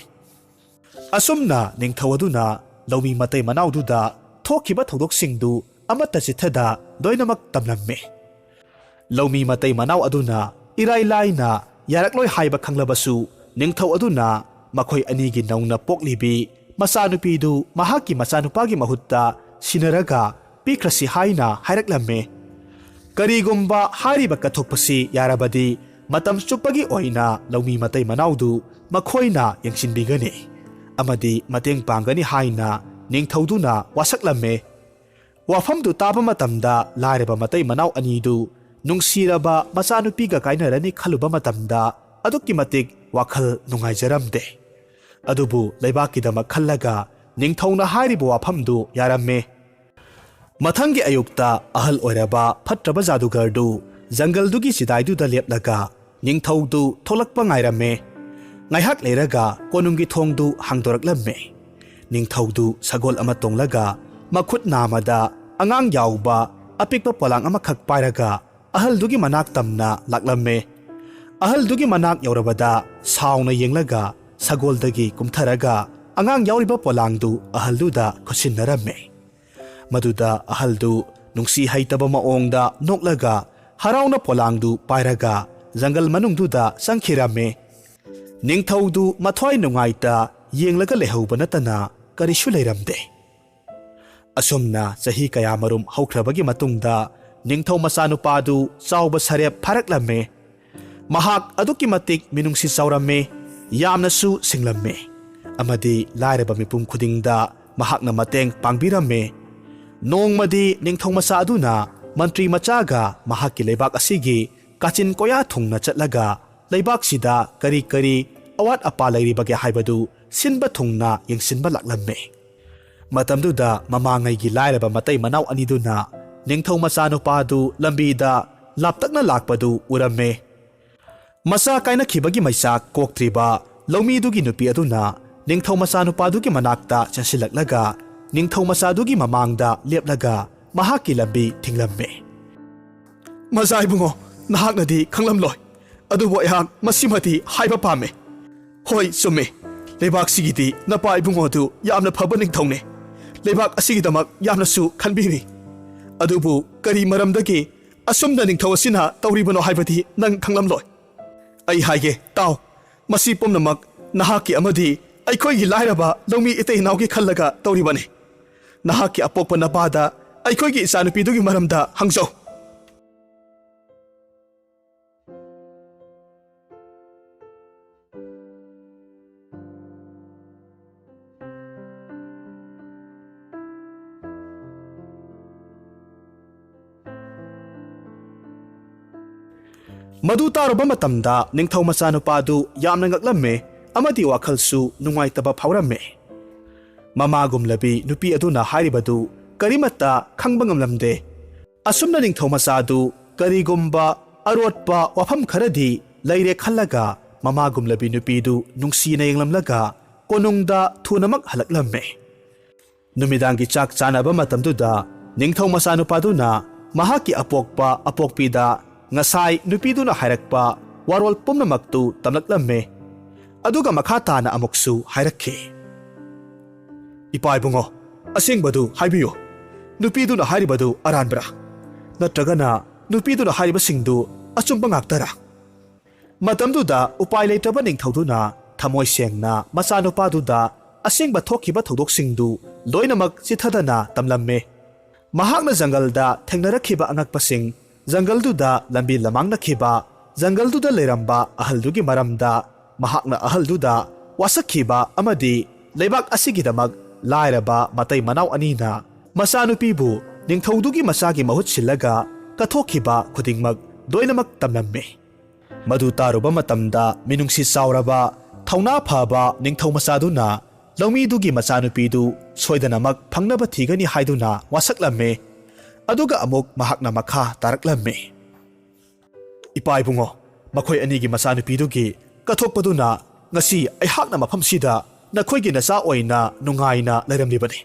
ꯑꯁꯨꯝꯅ ꯅꯤꯡꯊꯧ ꯑꯗꯨꯅ ꯂꯧꯃꯤ ꯃꯇꯩ ꯃꯅꯥꯎꯗꯨꯗ ꯊꯣꯛꯈꯤꯕ ꯊꯧꯗꯣꯛꯁꯤꯡꯗꯨ ꯑꯃꯠꯇ ꯆꯤꯠꯊꯗ ꯂꯣꯏꯅꯃꯛ ꯇꯝꯂꯝꯃꯤ꯫ ꯂꯧꯃꯤ ꯃꯇꯩ ꯃꯅꯥꯎ ꯑꯗꯨꯅ ꯏꯔꯥꯏ ꯂꯥꯏꯅ ꯌꯥꯔꯛꯂꯣꯏ ꯍꯥꯏꯕ ꯈꯪꯂꯕꯁꯨ, ꯅꯤꯡꯊꯧ ꯑꯗꯨꯅ ꯃꯈꯣꯏ ꯑꯅꯤꯒꯤ ꯅꯧꯅ ꯄꯣꯛꯂꯤꯕꯤ ꯃꯆꯥꯅꯨꯄꯤꯗꯨ ꯃꯍꯥꯛꯀꯤ ꯃꯆꯥꯅꯨꯄꯥꯒꯤ ꯃꯍꯨꯠꯇ ꯁꯤꯟꯅꯔꯒ ꯄꯤꯈ꯭ꯔꯁꯤ ꯍꯥꯏꯅ ꯍꯥꯏꯔꯛꯂꯝꯃꯤ꯫ ꯀꯔꯤꯒꯨꯝꯕ ꯍꯥꯏꯔꯤꯕ ꯀꯠꯊꯣꯛꯄꯁꯤ ꯌꯥꯔꯕꯗꯤ, ꯃꯇꯝ ꯆꯨꯞꯄꯒꯤ ꯑꯣꯏꯅ ꯂꯧꯃꯤ ꯃꯇꯩ ꯃꯅꯥꯎꯗꯨ ꯃꯈꯣꯏꯅ ꯌꯦꯡꯁꯤꯟꯕꯤꯒꯅꯤ ꯑꯃꯗꯤ ꯃꯇꯦꯡ ꯄꯥꯡꯒꯅꯤ ꯍꯥꯏꯅ ꯅꯤꯡꯊꯧꯗꯨꯅ ꯋꯥꯁꯛꯂꯝꯃꯦ꯫ ꯋꯥꯐꯝꯗꯨ ꯇꯥꯕ ꯃꯇꯝꯗ ꯂꯥꯏꯔꯕ ꯃꯇꯩ ꯃꯅꯥꯎ ꯑꯅꯤꯗꯨ ꯅꯨꯡꯁꯤꯔꯕ ꯃꯆꯥꯅꯨꯄꯤꯒ ꯀꯥꯏꯅꯔꯅꯤ ꯈꯜꯂꯨꯕ ꯃꯇꯝꯗ ꯑꯗꯨꯛꯀꯤ ꯃꯇꯤꯛ ꯋꯥꯈꯜ ꯅꯨꯡꯉꯥꯏꯖꯔꯝꯗꯦ꯫ ꯑꯗꯨꯕꯨ ꯂꯩꯕꯥꯛꯀꯤꯗꯃꯛ ꯈꯜꯂꯒ ꯅꯤꯡꯊꯧꯅ ꯍꯥꯏꯔꯤꯕ ꯋꯥꯐꯝꯗꯨ ꯌꯥꯔꯝꯃꯦ꯫ ꯃꯊꯪꯒꯤ ꯑꯌꯨꯛꯇ ꯑꯍꯜ ꯑꯣꯏꯔꯕ ꯐꯠꯇ꯭ꯔꯕ ꯖꯥꯗꯨꯒꯔꯗꯨ ꯖꯪꯒꯜꯗꯨꯒꯤ ꯆꯤꯗꯥꯏꯗꯨꯗ ꯂꯦꯞꯂꯒ ꯅꯤꯡꯊꯧꯗꯨ ꯊꯣꯛꯂꯛꯄ ꯉꯥꯏꯔꯝꯃꯦ꯫ ꯉꯥꯏꯍꯥꯛ ꯂꯩꯔꯒ ꯀꯣꯅꯨꯡꯒꯤ ꯊꯣꯡꯗꯨ ꯍꯥꯡꯗꯣꯔꯛꯂꯝꯃꯦ꯫ ꯅꯤꯡꯊꯧꯗꯨ ꯁꯒꯣꯜ ꯑꯃ ꯇꯣꯡꯂꯒ ꯃꯈꯨꯠ ꯅꯥꯝꯃꯗ ꯑꯉꯥꯡ ꯌꯥꯎꯕ ꯑꯄꯤꯛꯄ ꯄꯣꯂꯥꯡ ꯑꯃꯈꯛ ꯄꯥꯏꯔꯒ ꯑꯍꯜꯗꯨꯒꯤ ꯃꯅꯥꯛ ꯇꯝꯅ ꯂꯥꯛꯂꯝꯃꯦ꯫ ꯑꯍꯜꯗꯨꯒꯤ ꯃꯅꯥꯛ ꯌꯧꯔꯕꯗ ꯁꯥꯎꯅ ꯌꯦꯡꯂꯒ ꯁꯒꯣꯜꯗꯒꯤ ꯀꯨꯝꯊꯔꯒ ꯑꯉꯥꯡ ꯌꯥꯎꯔꯤꯕ ꯄꯣꯂꯥꯡꯗꯨ ꯑꯍꯜꯗꯨꯗ ꯈꯨꯠꯁꯤꯟꯅꯔꯝꯃꯦ꯫ ꯃꯗꯨꯗ ꯑꯍꯜꯗꯨ ꯅꯨꯡꯁꯤ ꯍꯩꯇꯕ ꯃꯑꯣꯡꯗ ꯅꯣꯛꯂꯒ ꯍꯔꯥꯎꯅ ꯄꯣꯂꯥꯡꯗꯨ ꯄꯥꯏꯔꯒ ꯖꯪꯒꯜ ꯃꯅꯨꯡꯗꯨꯗ ꯆꯪꯈꯤꯔꯝꯃꯦ꯫ ꯅꯤꯡꯊꯧꯗꯨ ꯃꯊ꯭ꯋꯥꯏ ꯅꯨꯡꯉꯥꯏꯇ ꯌꯦꯡꯂꯒ ꯂꯩꯍꯧꯕ ꯅꯠꯇꯅ ꯀꯔꯤꯁꯨ ꯂꯩꯔꯝꯗꯦ꯫ ꯑꯁꯨꯝꯅ ꯆꯍꯤ ꯀꯌꯥꯃꯔꯨꯝ ꯍꯧꯈ꯭ꯔꯕꯒꯤ ꯃꯇꯨꯡꯗ ꯅꯤꯡꯊꯧ ꯃꯆꯥꯅꯨꯄꯥꯗꯨ ꯆꯥꯎꯕ ꯁꯔꯦꯞ ꯐꯥꯔꯛꯂꯝꯃꯦ꯫ ꯃꯍꯥꯛ ꯑꯗꯨꯛꯀꯤ ꯃꯇꯤꯛ ꯃꯤꯅꯨꯡꯁꯤ ꯆꯥꯎꯔꯝꯃꯤ, ꯌꯥꯝꯅꯁꯨ ꯁꯤꯡꯂꯝꯃꯤ, ꯑꯃꯗꯤ ꯂꯥꯏꯔꯕ ꯃꯤꯄꯨꯝ ꯈꯨꯗꯤꯡꯗ ꯃꯍꯥꯛꯅ ꯃꯇꯦꯡ ꯄꯥꯡꯕꯤꯔꯝꯃꯤ꯫ ꯅꯣꯡꯃꯗꯤ ꯅꯤꯡꯊꯧ ꯃꯆꯥ ꯑꯗꯨꯅ ꯃꯟꯇ꯭ꯔꯤ ꯃꯆꯥꯒ ꯃꯍꯥꯛꯀꯤ ꯂꯩꯕꯥꯛ ꯑꯁꯤꯒꯤ ꯀꯥꯆꯤꯟ ꯀꯣꯌꯥ ꯊꯨꯡꯅ ꯆꯠꯂꯒ ꯂꯩꯕꯥꯛꯁꯤꯗ ꯀꯔꯤ ꯀꯔꯤ ꯑꯋꯥꯠ ꯑꯄꯥ ꯂꯩꯔꯤꯕꯒꯦ ꯍꯥꯏꯕꯗꯨ ꯁꯤꯟꯕ ꯊꯨꯡꯅ ꯌꯦꯡꯁꯤꯟꯕ ꯂꯥꯛꯂꯝꯃꯤ꯫ ꯃꯇꯝꯗꯨꯗ ꯃꯃꯥꯡꯉꯩꯒꯤ ꯂꯥꯏꯔꯕ ꯃꯇꯩ ꯃꯅꯥꯎ ꯑꯅꯤꯗꯨꯅ ꯅꯤꯡꯊꯧ ꯃꯆꯥꯅꯨꯄꯥꯗꯨ ꯂꯝꯕꯤꯗ ꯂꯥꯞꯇꯛꯅ ꯂꯥꯛꯄꯗꯨ ꯎꯔꯝꯃꯦ꯫ ꯃꯆꯥ ꯀꯥꯏꯅꯈꯤꯕꯒꯤ ꯃꯩꯆꯥꯛ ꯀꯣꯛꯇ꯭ꯔꯤꯕ ꯂꯧꯃꯤꯗꯨꯒꯤ ꯅꯨꯄꯤ ꯑꯗꯨꯅ ꯅꯤꯡꯊꯧ ꯃꯆꯥꯅꯨꯄꯥꯗꯨꯒꯤ ꯃꯅꯥꯛꯇ ꯆꯦꯟꯁꯤꯜꯂꯛꯂꯒ ꯅꯤꯡꯊꯧ ꯃꯆꯥꯗꯨꯒꯤ ꯃꯃꯥꯡꯗ ꯂꯦꯞꯂꯒ ꯃꯍꯥꯛꯀꯤ ꯂꯝꯕꯤ ꯊꯤꯡꯂꯝꯃꯤ꯫ "ꯃꯆꯥ ꯏꯕꯨꯡꯉꯣ, ꯅꯍꯥꯛꯅꯗꯤ ꯈꯪꯂꯝꯂꯣꯏ, ꯑꯗꯨꯕꯨ ꯑꯩꯍꯥꯛ ꯃꯁꯤꯃꯗꯤ ꯍꯥꯏꯕ ꯄꯥꯝꯃꯤ꯫ ꯍꯣꯏ, ꯆꯨꯝꯃꯤ, ꯂꯩꯕꯥꯛꯁꯤꯒꯤꯗꯤ ꯅꯄꯥ ꯏꯕꯨꯡꯉꯣꯗꯨ ꯌꯥꯝꯅ ꯐꯕ ꯅꯤꯡꯊꯧꯅꯤ꯫ ꯂꯩꯕꯥꯛ ꯑꯁꯤꯒꯤꯗꯃꯛ ꯌꯥꯝꯅꯁꯨ ꯈꯟꯕꯤꯔꯤ꯫ ꯑꯗꯨꯕꯨ ꯀꯔꯤ ꯃꯔꯝꯗꯒꯤ ꯑꯁꯨꯝꯅ ꯅꯤꯡꯊꯧ ꯑꯁꯤꯅ ꯇꯧꯔꯤꯕꯅꯣ ꯍꯥꯏꯕꯗꯤ ꯅꯪ ꯈꯪꯂꯝꯂꯣꯏ꯫ ꯑꯩ ꯍꯥꯏꯒꯦ, ꯇꯥꯎ꯫ ꯃꯁꯤ ꯄꯨꯝꯅꯃꯛ ꯅꯍꯥꯛꯀꯤ ꯑꯃꯗꯤ ꯑꯩꯈꯣꯏꯒꯤ ꯂꯥꯏꯔꯕ ꯂꯧꯃꯤ ꯏꯇꯩ ꯏꯅꯥꯎꯒꯤ ꯈꯜꯂꯒ ꯇꯧꯔꯤꯕꯅꯤ꯫ ꯅꯍꯥꯛꯀꯤ ꯑꯄꯣꯛꯄ ꯅꯄꯥꯗ ꯑꯩꯈꯣꯏꯒꯤ ꯏꯆꯥꯅꯨꯄꯤꯗꯨꯒꯤ ꯃꯔꯝꯗ ꯍꯪꯖꯧ꯫ ꯃꯗꯨ ꯇꯥꯔꯨꯕ ꯃꯇꯝꯗ ꯅꯤꯡꯊꯧ ꯃꯆꯥꯅꯨꯄꯥꯗꯨ ꯌꯥꯝꯅ ꯉꯛꯂꯝꯃꯦ ꯑꯃꯗꯤ ꯋꯥꯈꯜꯁꯨ ꯅꯨꯡꯉꯥꯏꯇꯕ ꯐꯥꯎꯔꯝꯃꯦ꯫ ꯃꯃꯥꯒꯨꯝꯂꯕꯤ ꯅꯨꯄꯤ ꯑꯗꯨꯅ ꯍꯥꯏꯔꯤꯕꯗꯨ ꯀꯔꯤꯃꯠꯇ ꯈꯪꯕ ꯉꯝꯂꯝꯗꯦ꯫ ꯑꯁꯨꯝꯅ ꯅꯤꯡꯊꯧ ꯃꯆꯥꯗꯨ ꯀꯔꯤꯒꯨꯝꯕ ꯑꯔꯣꯠꯄ ꯋꯥꯐꯝ ꯈꯔꯗꯤ ꯂꯩꯔꯦ ꯈꯜꯂꯒ ꯃꯃꯥꯒꯨꯝꯂꯕꯤ ꯅꯨꯄꯤꯗꯨ ꯅꯨꯡꯁꯤꯅ ꯌꯦꯡꯂꯝꯂꯒ ꯀꯣꯅꯨꯡꯗ ꯊꯨꯅꯃꯛ ꯍꯜꯂꯛꯂꯝꯃꯦ꯫ ꯅꯨꯃꯤꯗꯥꯡꯒꯤ ꯆꯥꯛ ꯆꯥꯅꯕ ꯃꯇꯝꯗꯨꯗ ꯅꯤꯡꯊꯧ ꯃꯆꯥꯅꯨꯄꯥꯗꯨꯅ ꯃꯍꯥꯛꯀꯤ ꯑꯄꯣꯛꯄ ꯑꯄꯣꯛꯄꯤꯗ ꯉꯁꯥꯏ ꯅꯨꯄꯤꯗꯨꯅ ꯍꯥꯏꯔꯛꯄ ꯋꯥꯔꯣꯜ ꯄꯨꯝꯅꯃꯛꯇꯨ ꯇꯝꯂꯛꯂꯝꯃꯦ꯫ ꯑꯗꯨꯒ ꯃꯈꯥ ꯇꯥꯅ ꯑꯃꯨꯛꯁꯨ ꯍꯥꯏꯔꯛꯈꯤ, "ꯏꯄꯥ ꯏꯕꯨꯡꯉꯣ, ꯑꯁꯦꯡꯕꯗꯨ ꯍꯥꯏꯕꯤꯌꯨ꯫ ꯅꯨꯄꯤꯗꯨꯅ ꯍꯥꯏꯔꯤꯕꯗꯨ ꯑꯔꯥꯟꯕꯔꯥ? ꯅꯠꯇ꯭ꯔꯒꯅ ꯅꯨꯄꯤꯗꯨꯅ ꯍꯥꯏꯔꯤꯕꯁꯤꯡꯗꯨ ꯑꯆꯨꯝꯕ ꯉꯥꯛꯇꯔꯥ?" ꯃꯇꯝꯗꯨꯗ ꯎꯄꯥꯏ ꯂꯩꯇ꯭ꯔꯕ ꯅꯤꯡꯊꯧꯗꯨꯅ ꯊꯃꯣꯏ ꯁꯦꯡꯅ ꯃꯆꯥꯅꯨꯄꯥꯗꯨꯗ ꯑꯁꯦꯡꯕ ꯊꯣꯛꯈꯤꯕ ꯊꯧꯗꯣꯛꯁꯤꯡꯗꯨ ꯂꯣꯏꯅꯃꯛ ꯆꯤꯊꯗꯅ ꯇꯝꯂꯝꯃꯤ꯫ ꯃꯍꯥꯛꯅ ꯖꯪꯒꯜꯗ ꯊꯦꯡꯅꯔꯛꯈꯤꯕ ꯑꯉꯛꯄꯁꯤꯡ, ꯖꯪꯒꯜꯗꯨꯗ ꯂꯝꯕꯤ ꯂꯃꯥꯡꯅꯈꯤꯕ, ꯖꯪꯒꯜꯗꯨꯗ ꯂꯩꯔꯝꯕ ꯑꯍꯜꯗꯨꯒꯤ ꯃꯔꯝꯗ, ꯃꯍꯥꯛꯅ ꯑꯍꯜꯗꯨꯗ ꯋꯥꯁꯛꯈꯤꯕ ꯑꯃꯗꯤ ꯂꯩꯕꯥꯛ ꯑꯁꯤꯒꯤꯗꯃꯛ ꯂꯥꯏꯔꯕ ꯃꯇꯩ ꯃꯅꯥꯎ ꯑꯅꯤꯅ ꯃꯆꯥꯅꯨꯄꯤꯕꯨ ꯅꯤꯡꯊꯧꯗꯨꯒꯤ ꯃꯆꯥꯒꯤ ꯃꯍꯨꯠ ꯁꯤꯜꯂꯒ ꯀꯠꯊꯣꯛꯈꯤꯕ ꯈꯨꯗꯤꯡꯃꯛ ꯂꯣꯏꯅꯃꯛ ꯇꯝꯂꯝꯃꯤ꯫ ꯃꯗꯨ ꯇꯥꯔꯨꯕ ꯃꯇꯝꯗ ꯃꯤꯅꯨꯡꯁꯤ ꯆꯥꯎꯔꯕ, ꯊꯧꯅꯥ ꯐꯕ ꯅꯤꯡꯊꯧ ꯃꯆꯥꯗꯨꯅ ꯂꯧꯃꯤꯗꯨꯒꯤ ꯃꯆꯥꯅꯨꯄꯤꯗꯨ ꯁꯣꯏꯗꯅꯃꯛ ꯐꯪꯅꯕ ꯊꯤꯒꯅꯤ ꯍꯥꯏꯗꯨꯅ ꯋꯥꯁꯛꯂꯝꯃꯤ꯫ ꯑꯗꯨꯒ ꯑꯃꯨꯛ ꯃꯍꯥꯛꯅ ꯃꯈꯥ ꯇꯥꯔꯛꯂꯝꯃꯤ, "ꯏꯄꯥ ꯏꯕꯨꯡꯉꯣ, ꯃꯈꯣꯏ ꯑꯅꯤꯒꯤ ꯃꯆꯥꯅꯨꯄꯤꯗꯨꯒꯤ ꯀꯠꯊꯣꯛꯄꯗꯨꯅ ꯉꯁꯤ ꯑꯩꯍꯥꯛꯅ ꯃꯐꯝꯁꯤꯗ ꯅꯈꯣꯏꯒꯤ ꯅꯆꯥ ꯑꯣꯏꯅ ꯅꯨꯡꯉꯥꯏꯅ ꯂꯩꯔꯝꯂꯤꯕꯅꯤ꯫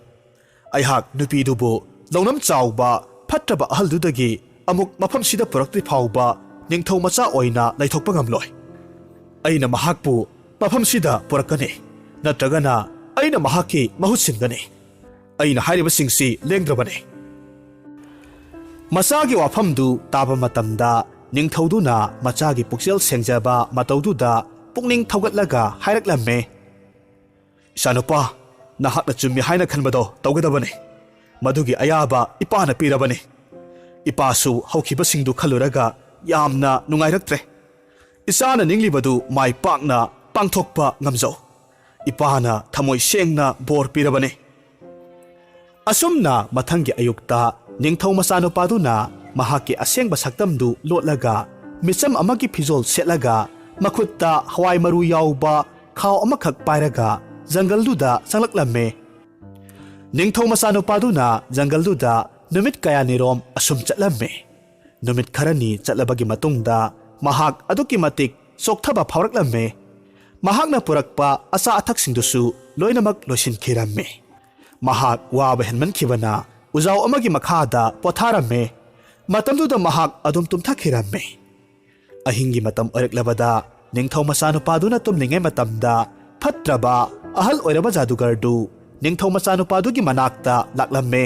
ꯑꯩꯍꯥꯛ ꯅꯨꯄꯤꯗꯨꯕꯨ ꯂꯧꯅꯝ ꯆꯥꯎꯕ ꯐꯠꯇ꯭ꯔꯕ ꯑꯍꯜꯗꯨꯗꯒꯤ ꯑꯃꯨꯛ ꯃꯐꯝꯁꯤꯗ ꯄꯨꯔꯛꯇ꯭ꯔꯤ ꯐꯥꯎꯕ ꯅꯤꯡꯊꯧ ꯃꯆꯥ ꯑꯣꯏꯅ ꯂꯩꯊꯣꯛꯄ ꯉꯝꯂꯣꯏ꯫ ꯑꯩꯅ ꯃꯍꯥꯛꯄꯨ ꯃꯐꯝꯁꯤꯗ ꯄꯨꯔꯛꯀꯅꯤ꯫ ꯅꯠꯇ꯭ꯔꯒꯅ ꯑꯩꯅ ꯃꯍꯥꯛꯀꯤ ꯃꯍꯨꯠ ꯁꯤꯟꯒꯅꯤ꯫ ꯑꯩꯅ ꯍꯥꯏꯔꯤꯕꯁꯤꯡꯁꯤ ꯂꯦꯡꯗ꯭ꯔꯕꯅꯤ꯫ ꯃꯆꯥꯒꯤ ꯋꯥꯐꯝꯗꯨ ꯇꯥꯕ ꯃꯇꯝꯗ ꯅꯤꯡꯊꯧꯗꯨꯅ ꯃꯆꯥꯒꯤ ꯄꯨꯛꯆꯦꯜ ꯁꯦꯡꯖꯕ ꯃꯇꯧꯗꯨꯗ ꯄꯨꯛꯅꯤꯡ ꯊꯧꯒꯠꯂꯒ ꯍꯥꯏꯔꯛꯂꯝꯃꯦ, "ꯏꯆꯥꯅꯨꯄꯥ, ꯅꯍꯥꯛꯅ ꯆꯨꯝꯃꯤ ꯍꯥꯏꯅ ꯈꯟꯕꯗꯣ ꯇꯧꯒꯗꯕꯅꯤ꯫ ꯃꯗꯨꯒꯤ ꯑꯌꯥꯕ ꯏꯄꯥꯅ ꯄꯤꯔꯕꯅꯤ꯫ ꯏꯄꯥꯁꯨ ꯍꯧꯈꯤꯕꯁꯤꯡꯗꯨ ꯈꯜꯂꯨꯔꯒ ꯌꯥꯝꯅ ꯅꯨꯡꯉꯥꯏꯔꯛꯇ꯭ꯔꯦ꯫ ꯏꯆꯥꯅ ꯅꯤꯡꯂꯤꯕꯗꯨ ꯃꯥꯏ ꯄꯥꯛꯅ ꯄꯥꯡꯊꯣꯛꯄ ꯉꯝꯖꯧ꯫ ꯏꯄꯥꯅ ꯊꯃꯣꯏ ꯁꯦꯡꯅ ꯕꯣꯔ ꯄꯤꯔꯕꯅꯤ"꯫ ꯑꯁꯨꯝꯅ ꯃꯊꯪꯒꯤ ꯑꯌꯨꯛꯇ ꯅꯤꯡꯊꯧ ꯃꯆꯥꯅꯨꯄꯥꯗꯨꯅ ꯃꯍꯥꯛꯀꯤ ꯑꯁꯦꯡꯕ ꯁꯛꯇꯝꯗꯨ ꯂꯣꯠꯂꯒ ꯃꯤꯆꯝ ꯑꯃꯒꯤ ꯐꯤꯖꯣꯜ ꯁꯦꯠꯂꯒ ꯃꯈꯨꯠꯇ ꯍꯋꯥꯏ ꯃꯔꯨ ꯌꯥꯎꯕ ꯈꯥꯎ ꯑꯃꯈꯛ ꯄꯥꯏꯔꯒ ꯖꯪꯒꯜꯗꯨꯗ ꯆꯪꯂꯛꯂꯝꯃꯦ꯫ ꯅꯤꯡꯊꯧ ꯃꯆꯥꯅꯨꯄꯥꯗꯨꯅ ꯖꯪꯒꯜꯗꯨꯗ ꯅꯨꯃꯤꯠ ꯀꯌꯥꯅꯤꯔꯣꯝ ꯑꯁꯨꯝ ꯆꯠꯂꯝꯃꯦ꯫ ꯅꯨꯃꯤꯠ ꯈꯔꯅꯤ ꯆꯠꯂꯕꯒꯤ ꯃꯇꯨꯡꯗ ꯃꯍꯥꯛ ꯑꯗꯨꯛꯀꯤ ꯃꯇꯤꯛ ꯆꯣꯛꯊꯕ ꯐꯥꯎꯔꯛꯂꯝꯃꯦ꯫ ꯃꯍꯥꯛꯅ ꯄꯨꯔꯛꯄ ꯑꯆꯥ ꯑꯊꯛꯁꯤꯡꯗꯨꯁꯨ ꯂꯣꯏꯅꯃꯛ ꯂꯣꯏꯁꯤꯟꯈꯤꯔꯝꯃꯦ꯫ ꯃꯍꯥꯛ ꯋꯥꯕ ꯍꯦꯟꯃꯟꯈꯤꯕꯅ ꯎꯖꯥꯎ ꯑꯃꯒꯤ ꯃꯈꯥꯗ ꯄꯣꯊꯥꯔꯝꯃꯦ꯫ ꯃꯇꯝꯗꯨꯗ ꯃꯍꯥꯛ ꯑꯗꯨꯝ ꯇꯨꯝꯊꯈꯤꯔꯝꯃꯦ꯫ ꯑꯍꯤꯡꯒꯤ ꯃꯇꯝ ꯑꯣꯏꯔꯛꯂꯕꯗ ꯅꯤꯡꯊꯧ ꯃꯆꯥꯅꯨꯄꯥꯗꯨꯅ ꯇꯨꯝꯂꯤꯉꯩ ꯃꯇꯝꯗ ꯐꯠꯇ꯭ꯔꯕ ꯑꯍꯜ ꯑꯣꯏꯔꯕ ꯖꯥꯗꯨꯒꯔꯗꯨ ꯅꯤꯡꯊꯧ ꯃꯆꯥꯅꯨꯄꯥꯗꯨꯒꯤ ꯃꯅꯥꯛꯇ ꯂꯥꯛꯂꯝꯃꯦ꯫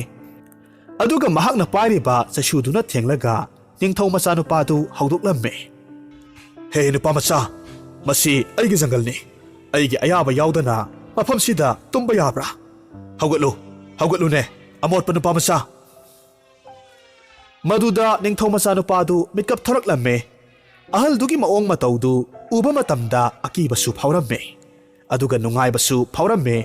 ꯑꯗꯨꯒ ꯃꯍꯥꯛꯅ ꯄꯥꯏꯔꯤꯕ ꯆꯩꯁꯨꯗꯨꯅ ꯊꯦꯡꯂꯒ ꯅꯤꯡꯊꯧ ꯃꯆꯥꯅꯨꯄꯥꯗꯨ ꯍꯧꯗꯣꯛꯂꯝꯃꯦ꯫ "ꯍꯦ ꯅꯨꯄꯥ ꯃꯆꯥ, ꯃꯁꯤ ꯑꯩꯒꯤ ꯖꯪꯒꯜꯅꯤ꯫ ꯑꯩꯒꯤ ꯑꯌꯥꯕ ꯌꯥꯎꯗꯅ ꯃꯐꯝꯁꯤꯗ ꯇꯨꯝꯕ ꯌꯥꯕ꯭ꯔꯥ? ꯍꯧꯒꯠꯂꯨ, ꯍꯧꯒꯠꯂꯨꯅꯦ, ꯑꯃꯣꯠꯄ ꯅꯨꯄꯥ ꯃꯆꯥ!" ꯃꯗꯨꯗ ꯅꯤꯡꯊꯧ ꯃꯆꯥꯅꯨꯄꯥꯗꯨ ꯃꯤꯠꯀꯞ ꯊꯣꯔꯛꯂꯝꯃꯦ꯫ ꯑꯍꯜꯗꯨꯒꯤ ꯃꯑꯣꯡ ꯃꯇꯧꯗꯨ ꯎꯕ ꯃꯇꯝꯗ ꯑꯀꯤꯕꯁꯨ ꯐꯥꯎꯔꯝꯃꯦ, ꯑꯗꯨꯒ ꯅꯨꯡꯉꯥꯏꯕꯁꯨ ꯐꯥꯎꯔꯝꯃꯦ,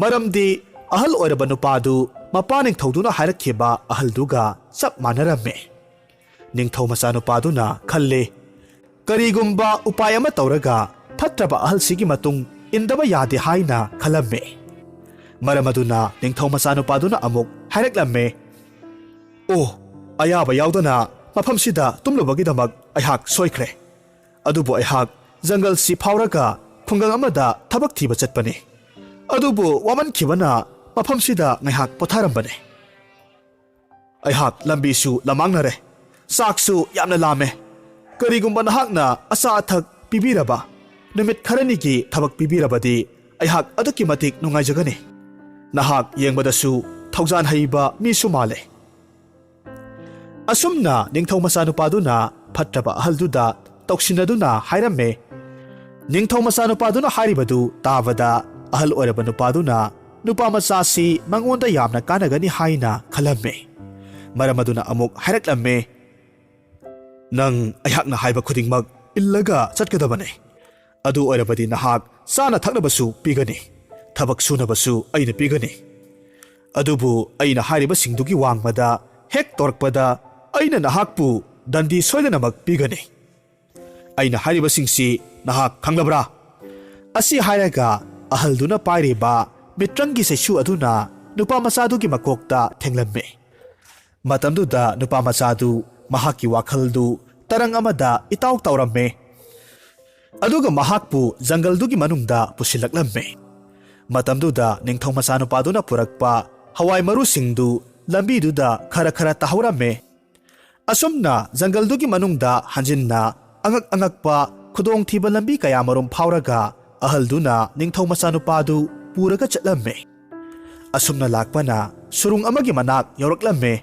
ꯃꯔꯝꯗꯤ ꯑꯍꯜ ꯑꯣꯏꯔꯕ ꯅꯨꯄꯥꯗꯨ ꯃꯄꯥ ꯅꯤꯡꯊꯧꯗꯨꯅ ꯍꯥꯏꯔꯛꯈꯤꯕ ꯑꯍꯜꯗꯨꯒ ꯆꯞ ꯃꯥꯟꯅꯔꯝꯃꯦ꯫ ꯅꯤꯡꯊꯧ ꯃꯆꯥꯅꯨꯄꯥꯗꯨꯅ ꯈꯜꯂꯦ, "ꯀꯔꯤꯒꯨꯝꯕ ꯎꯄꯥꯏ ꯑꯃ ꯇꯧꯔꯒ ꯐꯠꯇ꯭ꯔꯕ ꯑꯍꯜꯁꯤꯒꯤ ꯃꯇꯨꯡ ꯏꯟꯗꯕ ꯌꯥꯗꯦ" ꯍꯥꯏꯅ ꯈꯜꯂꯝꯃꯦ꯫ ꯃꯔꯝ ꯑꯗꯨꯅ ꯅꯤꯡꯊꯧ ꯃꯆꯥꯅꯨꯄꯥꯗꯨꯅ ꯑꯃꯨꯛ ꯍꯥꯏꯔꯛꯂꯝꯃꯦ, "ꯑꯣ, ꯑꯌꯥꯕ ꯌꯥꯎꯗꯅ ꯃꯐꯝꯁꯤꯗ ꯇꯨꯝꯂꯨꯕꯒꯤꯗꯃꯛ ꯑꯩꯍꯥꯛ ꯁꯣꯏꯈ꯭ꯔꯦ꯫ ꯑꯗꯨꯕꯨ ꯑꯩꯍꯥꯛ ꯖꯪꯒꯜꯁꯤ ꯐꯥꯎꯔꯒ ꯈꯨꯡꯒꯪ ꯑꯃꯗ ꯊꯕꯛ ꯊꯤꯕ ꯆꯠꯄꯅꯤ꯫ ꯑꯗꯨꯕꯨ ꯋꯥꯃꯟꯈꯤꯕꯅ ꯃꯐꯝꯁꯤꯗ ꯉꯥꯏꯍꯥꯛ ꯄꯣꯊꯥꯔꯝꯕꯅꯤ꯫ ꯑꯩꯍꯥꯛ ꯂꯝꯕꯤꯁꯨ ꯂꯃꯥꯡꯅꯔꯦ, ꯆꯥꯛꯁꯨ ꯌꯥꯝꯅ ꯂꯥꯝꯃꯦ꯫ ꯀꯔꯤꯒꯨꯝꯕ ꯅꯍꯥꯛꯅ ꯑꯆꯥ ꯑꯊꯛ ꯄꯤꯕꯤꯔꯕ, ꯅꯨꯃꯤꯠ ꯈꯔꯅꯤꯒꯤ ꯊꯕꯛ ꯄꯤꯕꯤꯔꯕꯗꯤ ꯑꯩꯍꯥꯛ ꯑꯗꯨꯛꯀꯤ ꯃꯇꯤꯛ ꯅꯨꯡꯉꯥꯏꯖꯒꯅꯤ꯫ ꯅꯍꯥꯛ ꯌꯦꯡꯕꯗꯁꯨ ꯊꯧꯖꯥꯟ ꯍꯩꯕ ꯃꯤꯁꯨ ꯃꯥꯜꯂꯦ꯫ ꯑꯁꯨꯝꯅ ꯅꯤꯡꯊꯧ ꯃꯆꯥꯅꯨꯄꯥꯗꯨꯅ ꯐꯠꯇ꯭ꯔꯕ ꯑꯍꯜꯗꯨꯗ ꯇꯧꯁꯤꯟꯅꯗꯨꯅ ꯍꯥꯏꯔꯝꯃꯦ꯫ ꯅꯤꯡꯊꯧ ꯃꯆꯥꯅꯨꯄꯥꯗꯨꯅ ꯍꯥꯏꯔꯤꯕꯗꯨ ꯇꯥꯕꯗ ꯑꯍꯜ ꯑꯣꯏꯔꯕ ꯅꯨꯄꯥꯗꯨꯅ ꯅꯨꯄꯥ ꯃꯆꯥꯁꯤ ꯃꯉꯣꯟꯗ ꯌꯥꯝꯅ ꯀꯥꯟꯅꯒꯅꯤ ꯍꯥꯏꯅ ꯈꯜꯂꯝꯃꯦ꯫ ꯃꯔꯝ ꯑꯗꯨꯅ ꯑꯃꯨꯛ ꯍꯥꯏꯔꯛꯂꯝꯃꯦ, "ꯅꯪ ꯑꯩꯍꯥꯛꯅ ꯍꯥꯏꯕ ꯈꯨꯗꯤꯡꯃꯛ ꯏꯜꯂꯒ ꯆꯠꯀꯗꯕꯅꯤ꯫ ꯑꯗꯨ ꯑꯣꯏꯔꯕꯗꯤ ꯅꯍꯥꯛ ꯆꯥꯅ ꯊꯛꯅꯕꯁꯨ ꯄꯤꯒꯅꯤ, ꯊꯕꯛ ꯁꯨꯅꯕꯁꯨ ꯑꯩꯅ ꯄꯤꯒꯅꯤ꯫ ꯑꯗꯨꯕꯨ ꯑꯩꯅ ꯍꯥꯏꯔꯤꯕꯁꯤꯡꯗꯨꯒꯤ ꯋꯥꯡꯃꯗ ꯍꯦꯛ ꯇꯧꯔꯛꯄꯗ ꯑꯩꯅ ꯅꯍꯥꯛꯄꯨ ꯗꯟꯗꯤ ꯁꯣꯏꯗꯅꯃꯛ ꯄꯤꯒꯅꯤ꯫ ꯑꯩꯅ ꯍꯥꯏꯔꯤꯕꯁꯤꯡꯁꯤ ꯅꯍꯥꯛ ꯈꯪꯂꯕ꯭ꯔꯥ?" ꯑꯁꯤ ꯍꯥꯏꯔꯒ ꯑꯍꯜꯗꯨꯅ ꯄꯥꯏꯔꯤꯕ ꯃꯤꯇ꯭ꯔꯪꯒꯤ ꯆꯩꯁꯨ ꯑꯗꯨꯅ ꯅꯨꯄꯥ ꯃꯆꯥꯗꯨꯒꯤ ꯃꯀꯣꯛꯇ ꯊꯦꯡꯂꯝꯃꯤ꯫ ꯃꯇꯝꯗꯨꯗ ꯅꯨꯄꯥ ꯃꯆꯥꯗꯨ ꯃꯍꯥꯛꯀꯤ ꯋꯥꯈꯜꯗꯨ ꯇꯔꯪ ꯑꯃꯗ ꯏꯇꯥꯎ ꯇꯥꯎꯔꯝꯃꯦ꯫ ꯑꯗꯨꯒ ꯃꯍꯥꯛꯄꯨ ꯖꯪꯒꯜꯗꯨꯒꯤ ꯃꯅꯨꯡꯗ ꯄꯨꯁꯤꯜꯂꯛꯂꯝꯃꯦ꯫ ꯃꯇꯝꯗꯨꯗ ꯅꯤꯡꯊꯧ ꯃꯆꯥꯅꯨꯄꯥꯗꯨꯅ ꯄꯨꯔꯛꯄ ꯍꯋꯥꯏ ꯃꯔꯨꯁꯤꯡꯗꯨ ꯂꯝꯕꯤꯗꯨꯗ ꯈꯔ ꯈꯔ ꯇꯥꯍꯧꯔꯝꯃꯦ꯫ ꯑꯁꯨꯝꯅ ꯖꯪꯒꯜꯗꯨꯒꯤ ꯃꯅꯨꯡꯗ ꯍꯟꯖꯤꯟꯅ ꯑꯉꯛ ꯑꯉꯛꯄ ꯈꯨꯗꯣꯡꯊꯤꯕ ꯂꯝꯕꯤ ꯀꯌꯥꯃꯔꯨꯝ ꯐꯥꯎꯔꯒ ꯑꯍꯜꯗꯨꯅ ꯅꯤꯡꯊꯧ ꯃꯆꯥꯅꯨꯄꯥꯗꯨ ꯄꯨꯔꯒ ꯆꯠꯂꯝꯃꯦ꯫ ꯑꯁꯨꯝꯅ ꯂꯥꯛꯄꯅ ꯁꯨꯔꯨꯡ ꯑꯃꯒꯤ ꯃꯅꯥꯛ ꯌꯧꯔꯛꯂꯝꯃꯦ꯫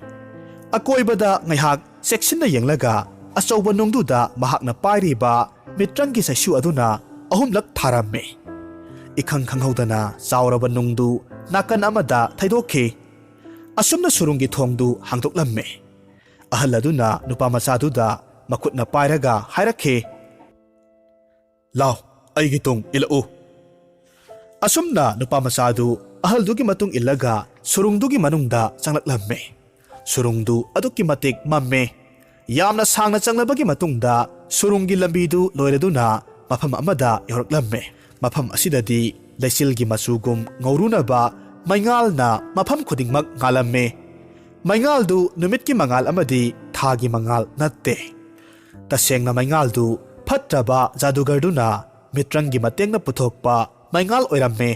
ꯑꯀꯣꯏꯕꯗ ꯉꯥꯏꯍꯥꯛ ꯆꯦꯛꯁꯤꯟꯅ ꯌꯦꯡꯂꯒ ꯑꯆꯧꯕ ꯅꯨꯡꯗꯨꯗ ꯃꯍꯥꯛꯅ ꯄꯥꯏꯔꯤꯕ ꯃꯤꯇ꯭ꯔꯪꯒꯤ ꯆꯩꯁꯨ ꯑꯗꯨꯅ ꯑꯍꯨꯝꯂꯛ ꯊꯥꯔꯝꯃꯦ꯫ ꯏꯈꯪ ꯈꯪꯍꯧꯗꯅ ꯆꯥꯎꯔꯕ ꯅꯨꯡꯗꯨ ꯅꯥꯀꯟ ꯑꯃꯗ ꯊꯩꯗꯣꯛꯈꯤ꯫ ꯑꯁꯨꯝꯅ ꯁꯨꯔꯨꯡꯒꯤ ꯊꯣꯡꯗꯨ ꯍꯥꯡꯗꯣꯛꯂꯝꯃꯦ꯫ ꯑꯍꯜ ꯑꯗꯨꯅ ꯅꯨꯄꯥ ꯃꯆꯥꯗꯨꯗ ꯃꯈꯨꯠꯅ ꯄꯥꯏꯔꯒ ꯍꯥꯏꯔꯛꯈꯤ, "ꯂꯥꯎ, ꯑꯩꯒꯤ ꯇꯨꯡ ꯏꯜꯂꯛꯎ꯫" ꯑꯁꯨꯝꯅ ꯅꯨꯄꯥ ꯃꯆꯥꯗꯨ ꯑꯍꯜꯗꯨꯒꯤ ꯃꯇꯨꯡ ꯏꯜꯂꯒ ꯁꯨꯔꯨꯡꯗꯨꯒꯤ ꯃꯅꯨꯡꯗ ꯆꯪꯂꯛꯂꯝꯃꯦ꯫ ꯁꯨꯔꯨꯡꯗꯨ ꯑꯗꯨꯛꯀꯤ ꯃꯇꯤꯛ ꯃꯝꯃꯦ꯫ ꯌꯥꯝꯅ ꯁꯥꯡꯅ ꯆꯪꯂꯕꯒꯤ ꯃꯇꯨꯡꯗ ꯁꯨꯔꯨꯡꯒꯤ ꯂꯝꯕꯤꯗꯨ ꯂꯣꯏꯔꯗꯨꯅ ꯃꯐꯝ ꯑꯃꯗ ꯌꯧꯔꯛꯂꯝꯃꯦ꯫ ꯃꯐꯝ ꯑꯁꯤꯗꯗꯤ ꯂꯩꯆꯤꯜꯒꯤ ꯃꯆꯨꯒꯨꯝ ꯉꯧꯔꯨꯅꯕ ꯃꯩꯉꯥꯜꯅ ꯃꯐꯝ ꯈꯨꯗꯤꯡꯃꯛ ꯉꯥꯜꯂꯝꯃꯦ꯫ ꯃꯩꯉꯥꯜꯗꯨ ꯅꯨꯃꯤꯠꯀꯤ ꯃꯉꯥꯜ ꯑꯃꯗꯤ ꯊꯥꯒꯤ ꯃꯉꯥꯜ ꯅꯠꯇꯦ꯫ ꯇꯁꯦꯡꯅ ꯃꯩꯉꯥꯜꯗꯨ ꯐꯠꯇ꯭ꯔꯕ ꯖꯥꯗꯨꯒꯔꯗꯨꯅ ꯃꯤꯇ꯭ꯔꯪꯒꯤ ꯃꯇꯦꯡꯅ ꯄꯨꯊꯣꯛꯄ ꯃꯩꯉꯥꯜ ꯑꯣꯏꯔꯝꯃꯦ꯫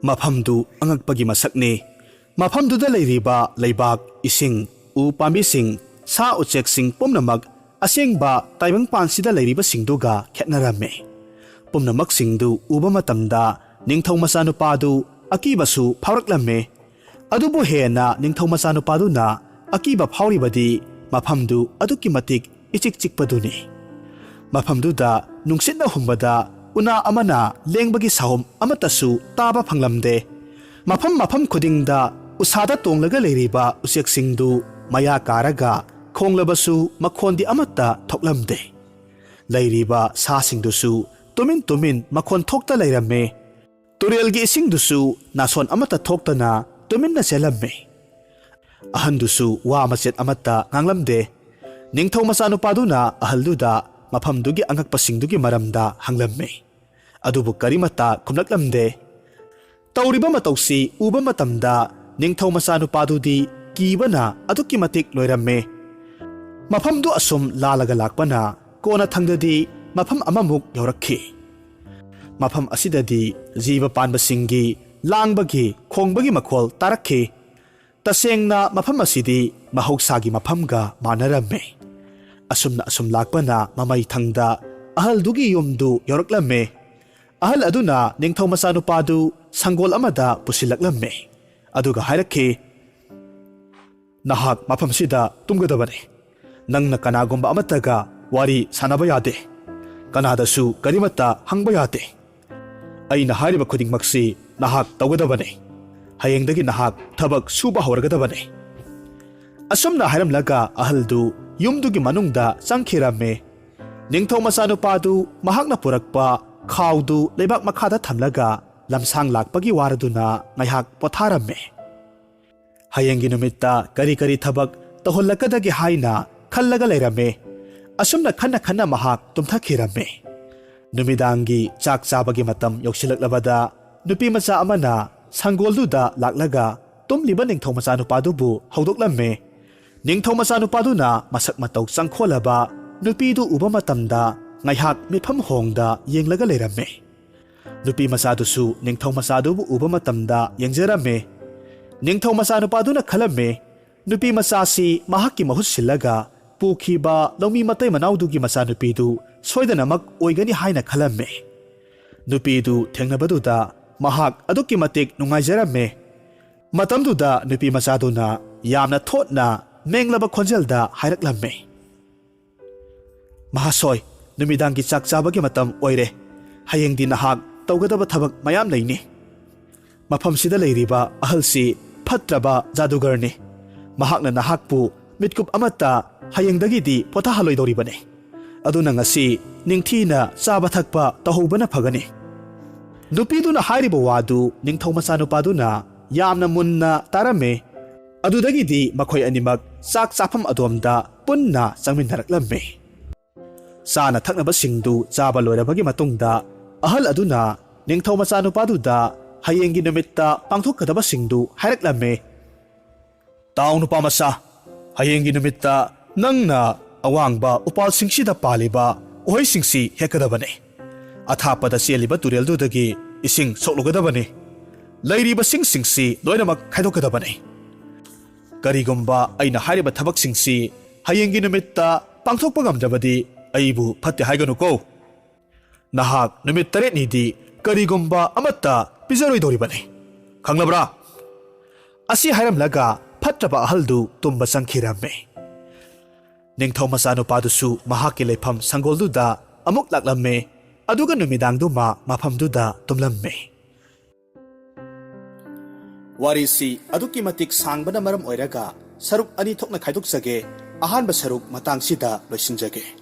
ꯃꯐꯝꯗꯨ ꯑꯉꯛꯄꯒꯤ ꯃꯁꯛꯅꯤ꯫ ꯃꯐꯝꯗꯨꯗ ꯂꯩꯔꯤꯕ ꯂꯩꯕꯥꯛ, ꯏꯁꯤꯡ, ꯎ ꯄꯥꯝꯕꯤꯁꯤꯡ, ꯁꯥ ꯎꯆꯦꯛꯁꯤꯡ ꯄꯨꯝꯅꯃꯛ ꯑꯁꯦꯡꯕ ꯇꯥꯏꯕꯪꯄꯥꯟꯁꯤꯗ ꯂꯩꯔꯤꯕꯁꯤꯡꯗꯨꯒ ꯈꯦꯠꯅꯔꯝꯃꯤ꯫ ꯄꯨꯝꯅꯃꯛꯁꯤꯡꯗꯨ ꯎꯕ ꯃꯇꯝꯗ ꯅꯤꯡꯊꯧ ꯃꯆꯥꯅꯨꯄꯥꯗꯨ ꯑꯀꯤꯕꯁꯨ ꯐꯥꯎꯔꯛꯂꯝꯃꯦ꯫ ꯑꯗꯨꯕꯨ ꯍꯦꯟꯅ ꯅꯤꯡꯊꯧ ꯃꯆꯥꯅꯨꯄꯥꯗꯨꯅ ꯑꯀꯤꯕ ꯐꯥꯎꯔꯤꯕꯗꯤ ꯃꯐꯝꯗꯨ ꯑꯗꯨꯛꯀꯤ ꯃꯇꯤꯛ ꯏꯆꯤꯛ ꯆꯤꯛꯄꯗꯨꯅꯤ꯫ ꯃꯐꯝꯗꯨꯗ ꯅꯨꯡꯁꯤꯠꯅ ꯍꯨꯝꯕꯗ ꯎꯅꯥ ꯑꯃꯅ ꯂꯦꯡꯕꯒꯤ ꯁꯥꯍꯨꯝ ꯑꯃꯠꯇꯁꯨ ꯇꯥꯕ ꯐꯪꯂꯝꯗꯦ꯫ ꯃꯐꯝ ꯃꯐꯝ ꯈꯨꯗꯤꯡꯗ ꯎꯁꯥꯗ ꯇꯣꯡꯂꯒ ꯂꯩꯔꯤꯕ ꯎꯆꯦꯛꯁꯤꯡꯗꯨ ꯃꯌꯥ ꯀꯥꯔꯒ ꯈꯣꯡꯂꯕꯁꯨ ꯃꯈꯣꯟꯗꯤ ꯑꯃꯠꯇ ꯊꯣꯛꯂꯝꯗꯦ꯫ ꯂꯩꯔꯤꯕ ꯁꯥꯁꯤꯡꯗꯨꯁꯨ ꯇꯨꯃꯤꯟ ꯇꯨꯃꯤꯟ ꯃꯈꯣꯟ ꯊꯣꯛꯇ ꯂꯩꯔꯝꯃꯦ꯫ ꯇꯨꯔꯦꯜꯒꯤ ꯏꯁꯤꯡꯗꯨꯁꯨ ꯅꯥꯁꯣꯟ ꯑꯃꯠꯇ ꯊꯣꯛꯇꯅ ꯇꯨꯃꯤꯟꯅ ꯆꯦꯜꯂꯝꯃꯦ꯫ ꯑꯍꯟꯗꯨꯁꯨ ꯋꯥ ꯃꯆꯦꯠ ꯑꯃꯠꯇ ꯉꯥꯡꯂꯝꯗꯦ꯫ ꯅꯤꯡꯊꯧ ꯃꯆꯥꯅꯨꯄꯥꯗꯨꯅ ꯑꯍꯜꯗꯨꯗ ꯃꯐꯝꯗꯨꯒꯤ ꯑꯉꯛꯄꯁꯤꯡꯗꯨꯒꯤ ꯃꯔꯝꯗ ꯍꯪꯂꯝꯃꯤ꯫ ꯑꯗꯨꯕꯨ ꯀꯔꯤꯃꯠꯇ ꯈꯨꯝꯂꯛꯂꯝꯗꯦ꯫ ꯇꯧꯔꯤꯕ ꯃꯇꯧꯁꯤ ꯎꯕ ꯃꯇꯝꯗ ꯅꯤꯡꯊꯧ ꯃꯆꯥꯅꯨꯄꯥꯗꯨꯗꯤ ꯀꯤꯕꯅ ꯑꯗꯨꯛꯀꯤ ꯃꯇꯤꯛ ꯂꯣꯏꯔꯝꯃꯦ꯫ ꯃꯐꯝꯗꯨ ꯑꯁꯨꯝ ꯂꯥꯜꯂꯒ ꯂꯥꯛꯄꯅ ꯀꯣꯟꯅꯊꯪꯗꯗꯤ ꯃꯐꯝ ꯑꯃꯃꯨꯛ ꯌꯧꯔꯛꯈꯤ꯫ ꯃꯐꯝ ꯑꯁꯤꯗꯗꯤ ꯖꯤꯕ ꯄꯥꯟꯕꯁꯤꯡꯒꯤ ꯂꯥꯡꯕꯒꯤ, ꯈꯣꯡꯕꯒꯤ ꯃꯈꯣꯜ ꯇꯥꯔꯛꯈꯤ꯫ ꯇꯁꯦꯡꯅ ꯃꯐꯝ ꯑꯁꯤꯗꯤ ꯃꯍꯧꯁꯥꯒꯤ ꯃꯐꯝꯒ ꯃꯥꯟꯅꯔꯝꯃꯦ꯫ ꯑꯁꯨꯝꯅ ꯑꯁꯨꯝ ꯂꯥꯛꯄꯅ ꯃꯃꯩ ꯊꯪꯗ ꯑꯍꯜꯗꯨꯒꯤ ꯌꯨꯝꯗꯨ ꯌꯧꯔꯛꯂꯝꯃꯦ꯫ ꯑꯍꯜ ꯑꯗꯨꯅ ꯅꯤꯡꯊꯧ ꯃꯆꯥꯅꯨꯄꯥꯗꯨ ꯁꯪꯒꯣꯜ ꯑꯃꯗ ꯄꯨꯁꯤꯜꯂꯛꯂꯝꯃꯦ꯫ ꯑꯗꯨꯒ ꯍꯥꯏꯔꯛꯈꯤ, "ꯅꯍꯥꯛ ꯃꯐꯝꯁꯤꯗ ꯇꯨꯝꯒꯗꯕꯅꯤ꯫ ꯅꯪꯅ ꯀꯅꯥꯒꯨꯝꯕ ꯑꯃꯠꯇꯒ ꯋꯥꯔꯤ ꯁꯥꯟꯅꯕ ꯌꯥꯗꯦ꯫ ꯀꯅꯥꯗꯁꯨ ꯀꯔꯤꯃꯠꯇ ꯍꯪꯕ ꯌꯥꯗꯦ꯫ ꯑꯩꯅ ꯍꯥꯏꯔꯤꯕ ꯈꯨꯗꯤꯡꯃꯛꯁꯤ ꯅꯍꯥꯛ ꯇꯧꯒꯗꯕꯅꯤ꯫ ꯍꯌꯦꯡꯗꯒꯤ ꯅꯍꯥꯛ ꯊꯕꯛ ꯁꯨꯕ ꯍꯧꯔꯒꯗꯕꯅꯤ꯫" ꯑꯁꯨꯝꯅ ꯍꯥꯏꯔꯝꯂꯒ ꯑꯍꯜꯗꯨ ꯌꯨꯝꯗꯨꯒꯤ ꯃꯅꯨꯡꯗ ꯆꯪꯈꯤꯔꯝꯃꯦ꯫ ꯅꯤꯡꯊꯧ ꯃꯆꯥꯅꯨꯄꯥꯗꯨ ꯃꯍꯥꯛꯅ ꯄꯨꯔꯛꯄ ꯈꯥꯎꯗꯨ ꯂꯩꯕꯥꯛ ꯃꯈꯥꯗ ꯊꯝꯂꯒ ꯂꯝꯁꯥꯡ ꯂꯥꯛꯄꯒꯤ ꯋꯥꯔꯗꯨꯅ ꯉꯥꯏꯍꯥꯛ ꯄꯣꯊꯥꯔꯝꯃꯦ꯫ ꯍꯌꯦꯡꯒꯤ ꯅꯨꯃꯤꯠꯇ ꯀꯔꯤ ꯀꯔꯤ ꯊꯕꯛ ꯇꯧꯍꯜꯂꯛꯀꯗꯒꯦ ꯍꯥꯏꯅ ꯈꯜꯂꯒ ꯂꯩꯔꯝꯃꯦ꯫ ꯑꯁꯨꯝꯅ ꯈꯟꯅ ꯈꯟꯅ ꯃꯍꯥꯛ ꯇꯨꯝꯊꯈꯤꯔꯝꯃꯦ꯫ ꯅꯨꯃꯤꯗꯥꯡꯒꯤ ꯆꯥꯛ ꯆꯥꯕꯒꯤ ꯃꯇꯝ ꯌꯧꯁꯤꯜꯂꯛꯂꯕꯗ ꯅꯨꯄꯤ ꯃꯆꯥ ꯑꯃꯅ ꯁꯪꯒꯣꯜꯗꯨꯗ ꯂꯥꯛꯂꯒ ꯇꯨꯝꯂꯤꯕ ꯅꯤꯡꯊꯧ ꯃꯆꯥꯅꯨꯄꯥꯗꯨꯕꯨ ꯍꯧꯗꯣꯛꯂꯝꯃꯦ꯫ ꯅꯤꯡꯊꯧ ꯃꯆꯥꯅꯨꯄꯥꯗꯨꯅ ꯃꯁꯛ ꯃꯇꯧ ꯆꯪꯈꯣꯜꯂꯕ ꯅꯨꯄꯤꯗꯨ ꯎꯕ ꯃꯇꯝꯗ ꯉꯥꯏꯍꯥꯛ ꯃꯤꯠꯐꯝ ꯍꯣꯡꯗ ꯌꯦꯡꯂꯒ ꯂꯩꯔꯝꯃꯦ꯫ ꯅꯨꯄꯤ ꯃꯆꯥꯗꯨꯁꯨ ꯅꯤꯡꯊꯧ ꯃꯆꯥꯗꯨꯕꯨ ꯎꯕ ꯃꯇꯝꯗ ꯌꯦꯡꯖꯔꯝꯃꯦ꯫ ꯅꯤꯡꯊꯧ ꯃꯆꯥꯅꯨꯄꯥꯗꯨꯅ ꯈꯜꯂꯝꯃꯦ, ꯅꯨꯄꯤ ꯃꯆꯥꯁꯤ ꯃꯍꯥꯛꯀꯤ ꯃꯍꯨꯠ ꯁꯤꯜꯂꯒ ꯄꯨꯈꯤꯕ ꯂꯧꯃꯤ ꯃꯇꯩ ꯃꯅꯥꯎꯗꯨꯒꯤ ꯃꯆꯥꯅꯨꯄꯤꯗꯨ ꯁꯣꯏꯗꯅꯃꯛ ꯑꯣꯏꯒꯅꯤ ꯍꯥꯏꯅ ꯈꯜꯂꯝꯃꯦ꯫ ꯅꯨꯄꯤꯗꯨ ꯊꯦꯡꯅꯕꯗꯨꯗ ꯃꯍꯥꯛ ꯑꯗꯨꯛꯀꯤ ꯃꯇꯤꯛ ꯅꯨꯡꯉꯥꯏꯖꯔꯝꯃꯦ꯫ ꯃꯇꯝꯗꯨꯗ ꯅꯨꯄꯤ ꯃꯆꯥꯗꯨꯅ ꯌꯥꯝꯅ ꯊꯣꯠꯅ ꯃꯦꯡꯂꯕ ꯈꯣꯟꯖꯦꯜꯗ ꯍꯥꯏꯔꯛꯂꯝꯃꯦ, "ꯃꯍꯥꯁꯣꯏ, ꯅꯨꯃꯤꯗꯥꯡꯒꯤ ꯆꯥꯛ ꯆꯥꯕꯒꯤ ꯃꯇꯝ ꯑꯣꯏꯔꯦ꯫ ꯍꯌꯦꯡꯗꯤ ꯅꯍꯥꯛ ꯇꯧꯒꯗꯕ ꯊꯕꯛ ꯃꯌꯥꯝ ꯂꯩꯅꯤ꯫ ꯃꯐꯝꯁꯤꯗ ꯂꯩꯔꯤꯕ ꯑꯍꯜꯁꯤ ꯐꯠꯇ꯭ꯔꯕ ꯖꯥꯗꯨꯒꯔꯅꯤ꯫ ꯃꯍꯥꯛꯅ ꯅꯍꯥꯛꯄꯨ ꯃꯤꯠꯀꯨꯞ ꯑꯃꯠꯇ ꯍꯌꯦꯡꯗꯒꯤꯗꯤ ꯄꯣꯊꯥꯍꯜꯂꯣꯏꯗꯧꯔꯤꯕꯅꯤ꯫ ꯑꯗꯨꯅ ꯉꯁꯤ ꯅꯤꯡꯊꯤꯅ ꯆꯥꯕ ꯊꯛꯄ ꯇꯧꯍꯧꯕꯅ ꯐꯒꯅꯤ꯫" ꯅꯨꯄꯤꯗꯨꯅ ꯍꯥꯏꯔꯤꯕ ꯋꯥꯗꯨ ꯅꯤꯡꯊꯧ ꯃꯆꯥꯅꯨꯄꯥꯗꯨꯅ ꯌꯥꯝꯅ ꯃꯨꯟꯅ ꯇꯥꯔꯝꯃꯤ꯫ ꯑꯗꯨꯗꯒꯤꯗꯤ ꯃꯈꯣꯏ ꯑꯅꯤꯃꯛ ꯆꯥꯛ ꯆꯥꯐꯝ ꯑꯗꯣꯝꯗ ꯄꯨꯟꯅ ꯆꯪꯃꯤꯟꯅꯔꯛꯂꯝꯃꯤ꯫ ꯆꯥꯅ ꯊꯛꯅꯕꯁꯤꯡꯗꯨ ꯆꯥꯕ ꯂꯣꯏꯔꯕꯒꯤ ꯃꯇꯨꯡꯗ, ꯑꯍꯜ ꯑꯗꯨꯅ ꯅꯤꯡꯊꯧ ꯃꯆꯥꯅꯨꯄꯥꯗꯨꯗ ꯍꯌꯦꯡꯒꯤ ꯅꯨꯃꯤꯠꯇ ꯄꯥꯡꯊꯣꯛꯀꯗꯕꯁꯤꯡꯗꯨ ꯍꯥꯏꯔꯛꯂꯝꯃꯤ꯫ "ꯇꯥꯎ, ꯅꯨꯄꯥ ꯃꯆꯥ, ꯍꯌꯦꯡꯒꯤ ꯅꯨꯃꯤꯠꯇ ꯅꯪꯅ ꯑꯋꯥꯡꯕ ꯎꯄꯥꯜꯁꯤꯡꯁꯤꯗ ꯄꯥꯜꯂꯤꯕ ꯎꯍꯩꯁꯤꯡꯁꯤ ꯍꯦꯛꯀꯗꯕꯅꯤ꯫ ꯑꯊꯥꯞꯄꯗ ꯆꯦꯜꯂꯤꯕ ꯇꯨꯔꯦꯜꯗꯨꯗꯒꯤ ꯏꯁꯤꯡ ꯁꯣꯛꯂꯨꯒꯗꯕꯅꯤ꯫ ꯂꯩꯔꯤꯕ ꯁꯤꯡꯁꯤꯡꯁꯤ ꯂꯣꯏꯅꯃꯛ ꯈꯥꯏꯗꯣꯛꯀꯗꯕꯅꯤ꯫ ꯀꯔꯤꯒꯨꯝꯕ ꯑꯩꯅ ꯍꯥꯏꯔꯤꯕ ꯊꯕꯛꯁꯤꯡꯁꯤ ꯍꯌꯦꯡꯒꯤ ꯅꯨꯃꯤꯠꯇ ꯄꯥꯡꯊꯣꯛꯄ ꯉꯝꯗ꯭ꯔꯕꯗꯤ ꯑꯩꯕꯨ ꯐꯠꯇꯦ ꯍꯥꯏꯒꯅꯨꯀꯣ꯫ ꯅꯍꯥꯛ ꯅꯨꯃꯤꯠ ꯇꯔꯦꯠꯅꯤꯗꯤ ꯀꯔꯤꯒꯨꯝꯕ ꯑꯃꯠꯇ ꯄꯤꯖꯔꯣꯏꯗꯧꯔꯤꯕꯅꯤ꯫ ꯈꯪꯂꯕ꯭ꯔꯥ?" ꯑꯁꯤ ꯍꯥꯏꯔꯝꯂꯒ ꯐꯠꯇ꯭ꯔꯕ ꯑꯍꯜꯗꯨ ꯇꯨꯝꯕ ꯆꯪꯈꯤꯔꯝꯃꯤ꯫ ꯅꯤꯡꯊꯧ ꯃꯆꯥꯅꯨꯄꯥꯗꯨꯁꯨ ꯃꯍꯥꯛꯀꯤ ꯂꯩꯐꯝ ꯁꯪꯒꯣꯜꯗꯨꯗ ꯑꯃꯨꯛ ꯂꯥꯛꯂꯝꯃꯤ꯫ ꯑꯗꯨꯒ ꯅꯨꯃꯤꯗꯥꯡꯗꯨꯃ ꯃꯐꯝꯗꯨꯗ ꯇꯨꯝꯂꯝꯃꯤ꯫ ꯋꯥꯔꯤꯁꯤ ꯑꯗꯨꯛꯀꯤ ꯃꯇꯤꯛ ꯁꯥꯡꯕꯅ ꯃꯔꯝ ꯑꯣꯏꯔꯒ ꯁꯔꯨꯛ ꯑꯅꯤ ꯊꯣꯛꯅ ꯈꯥꯏꯗꯣꯛꯆꯒꯦ꯫ ꯑꯍꯥꯟꯕ ꯁꯔꯨꯛ ꯃꯇꯥꯡꯁꯤꯗ ꯂꯣꯏꯁꯤꯟꯖꯒꯦ꯫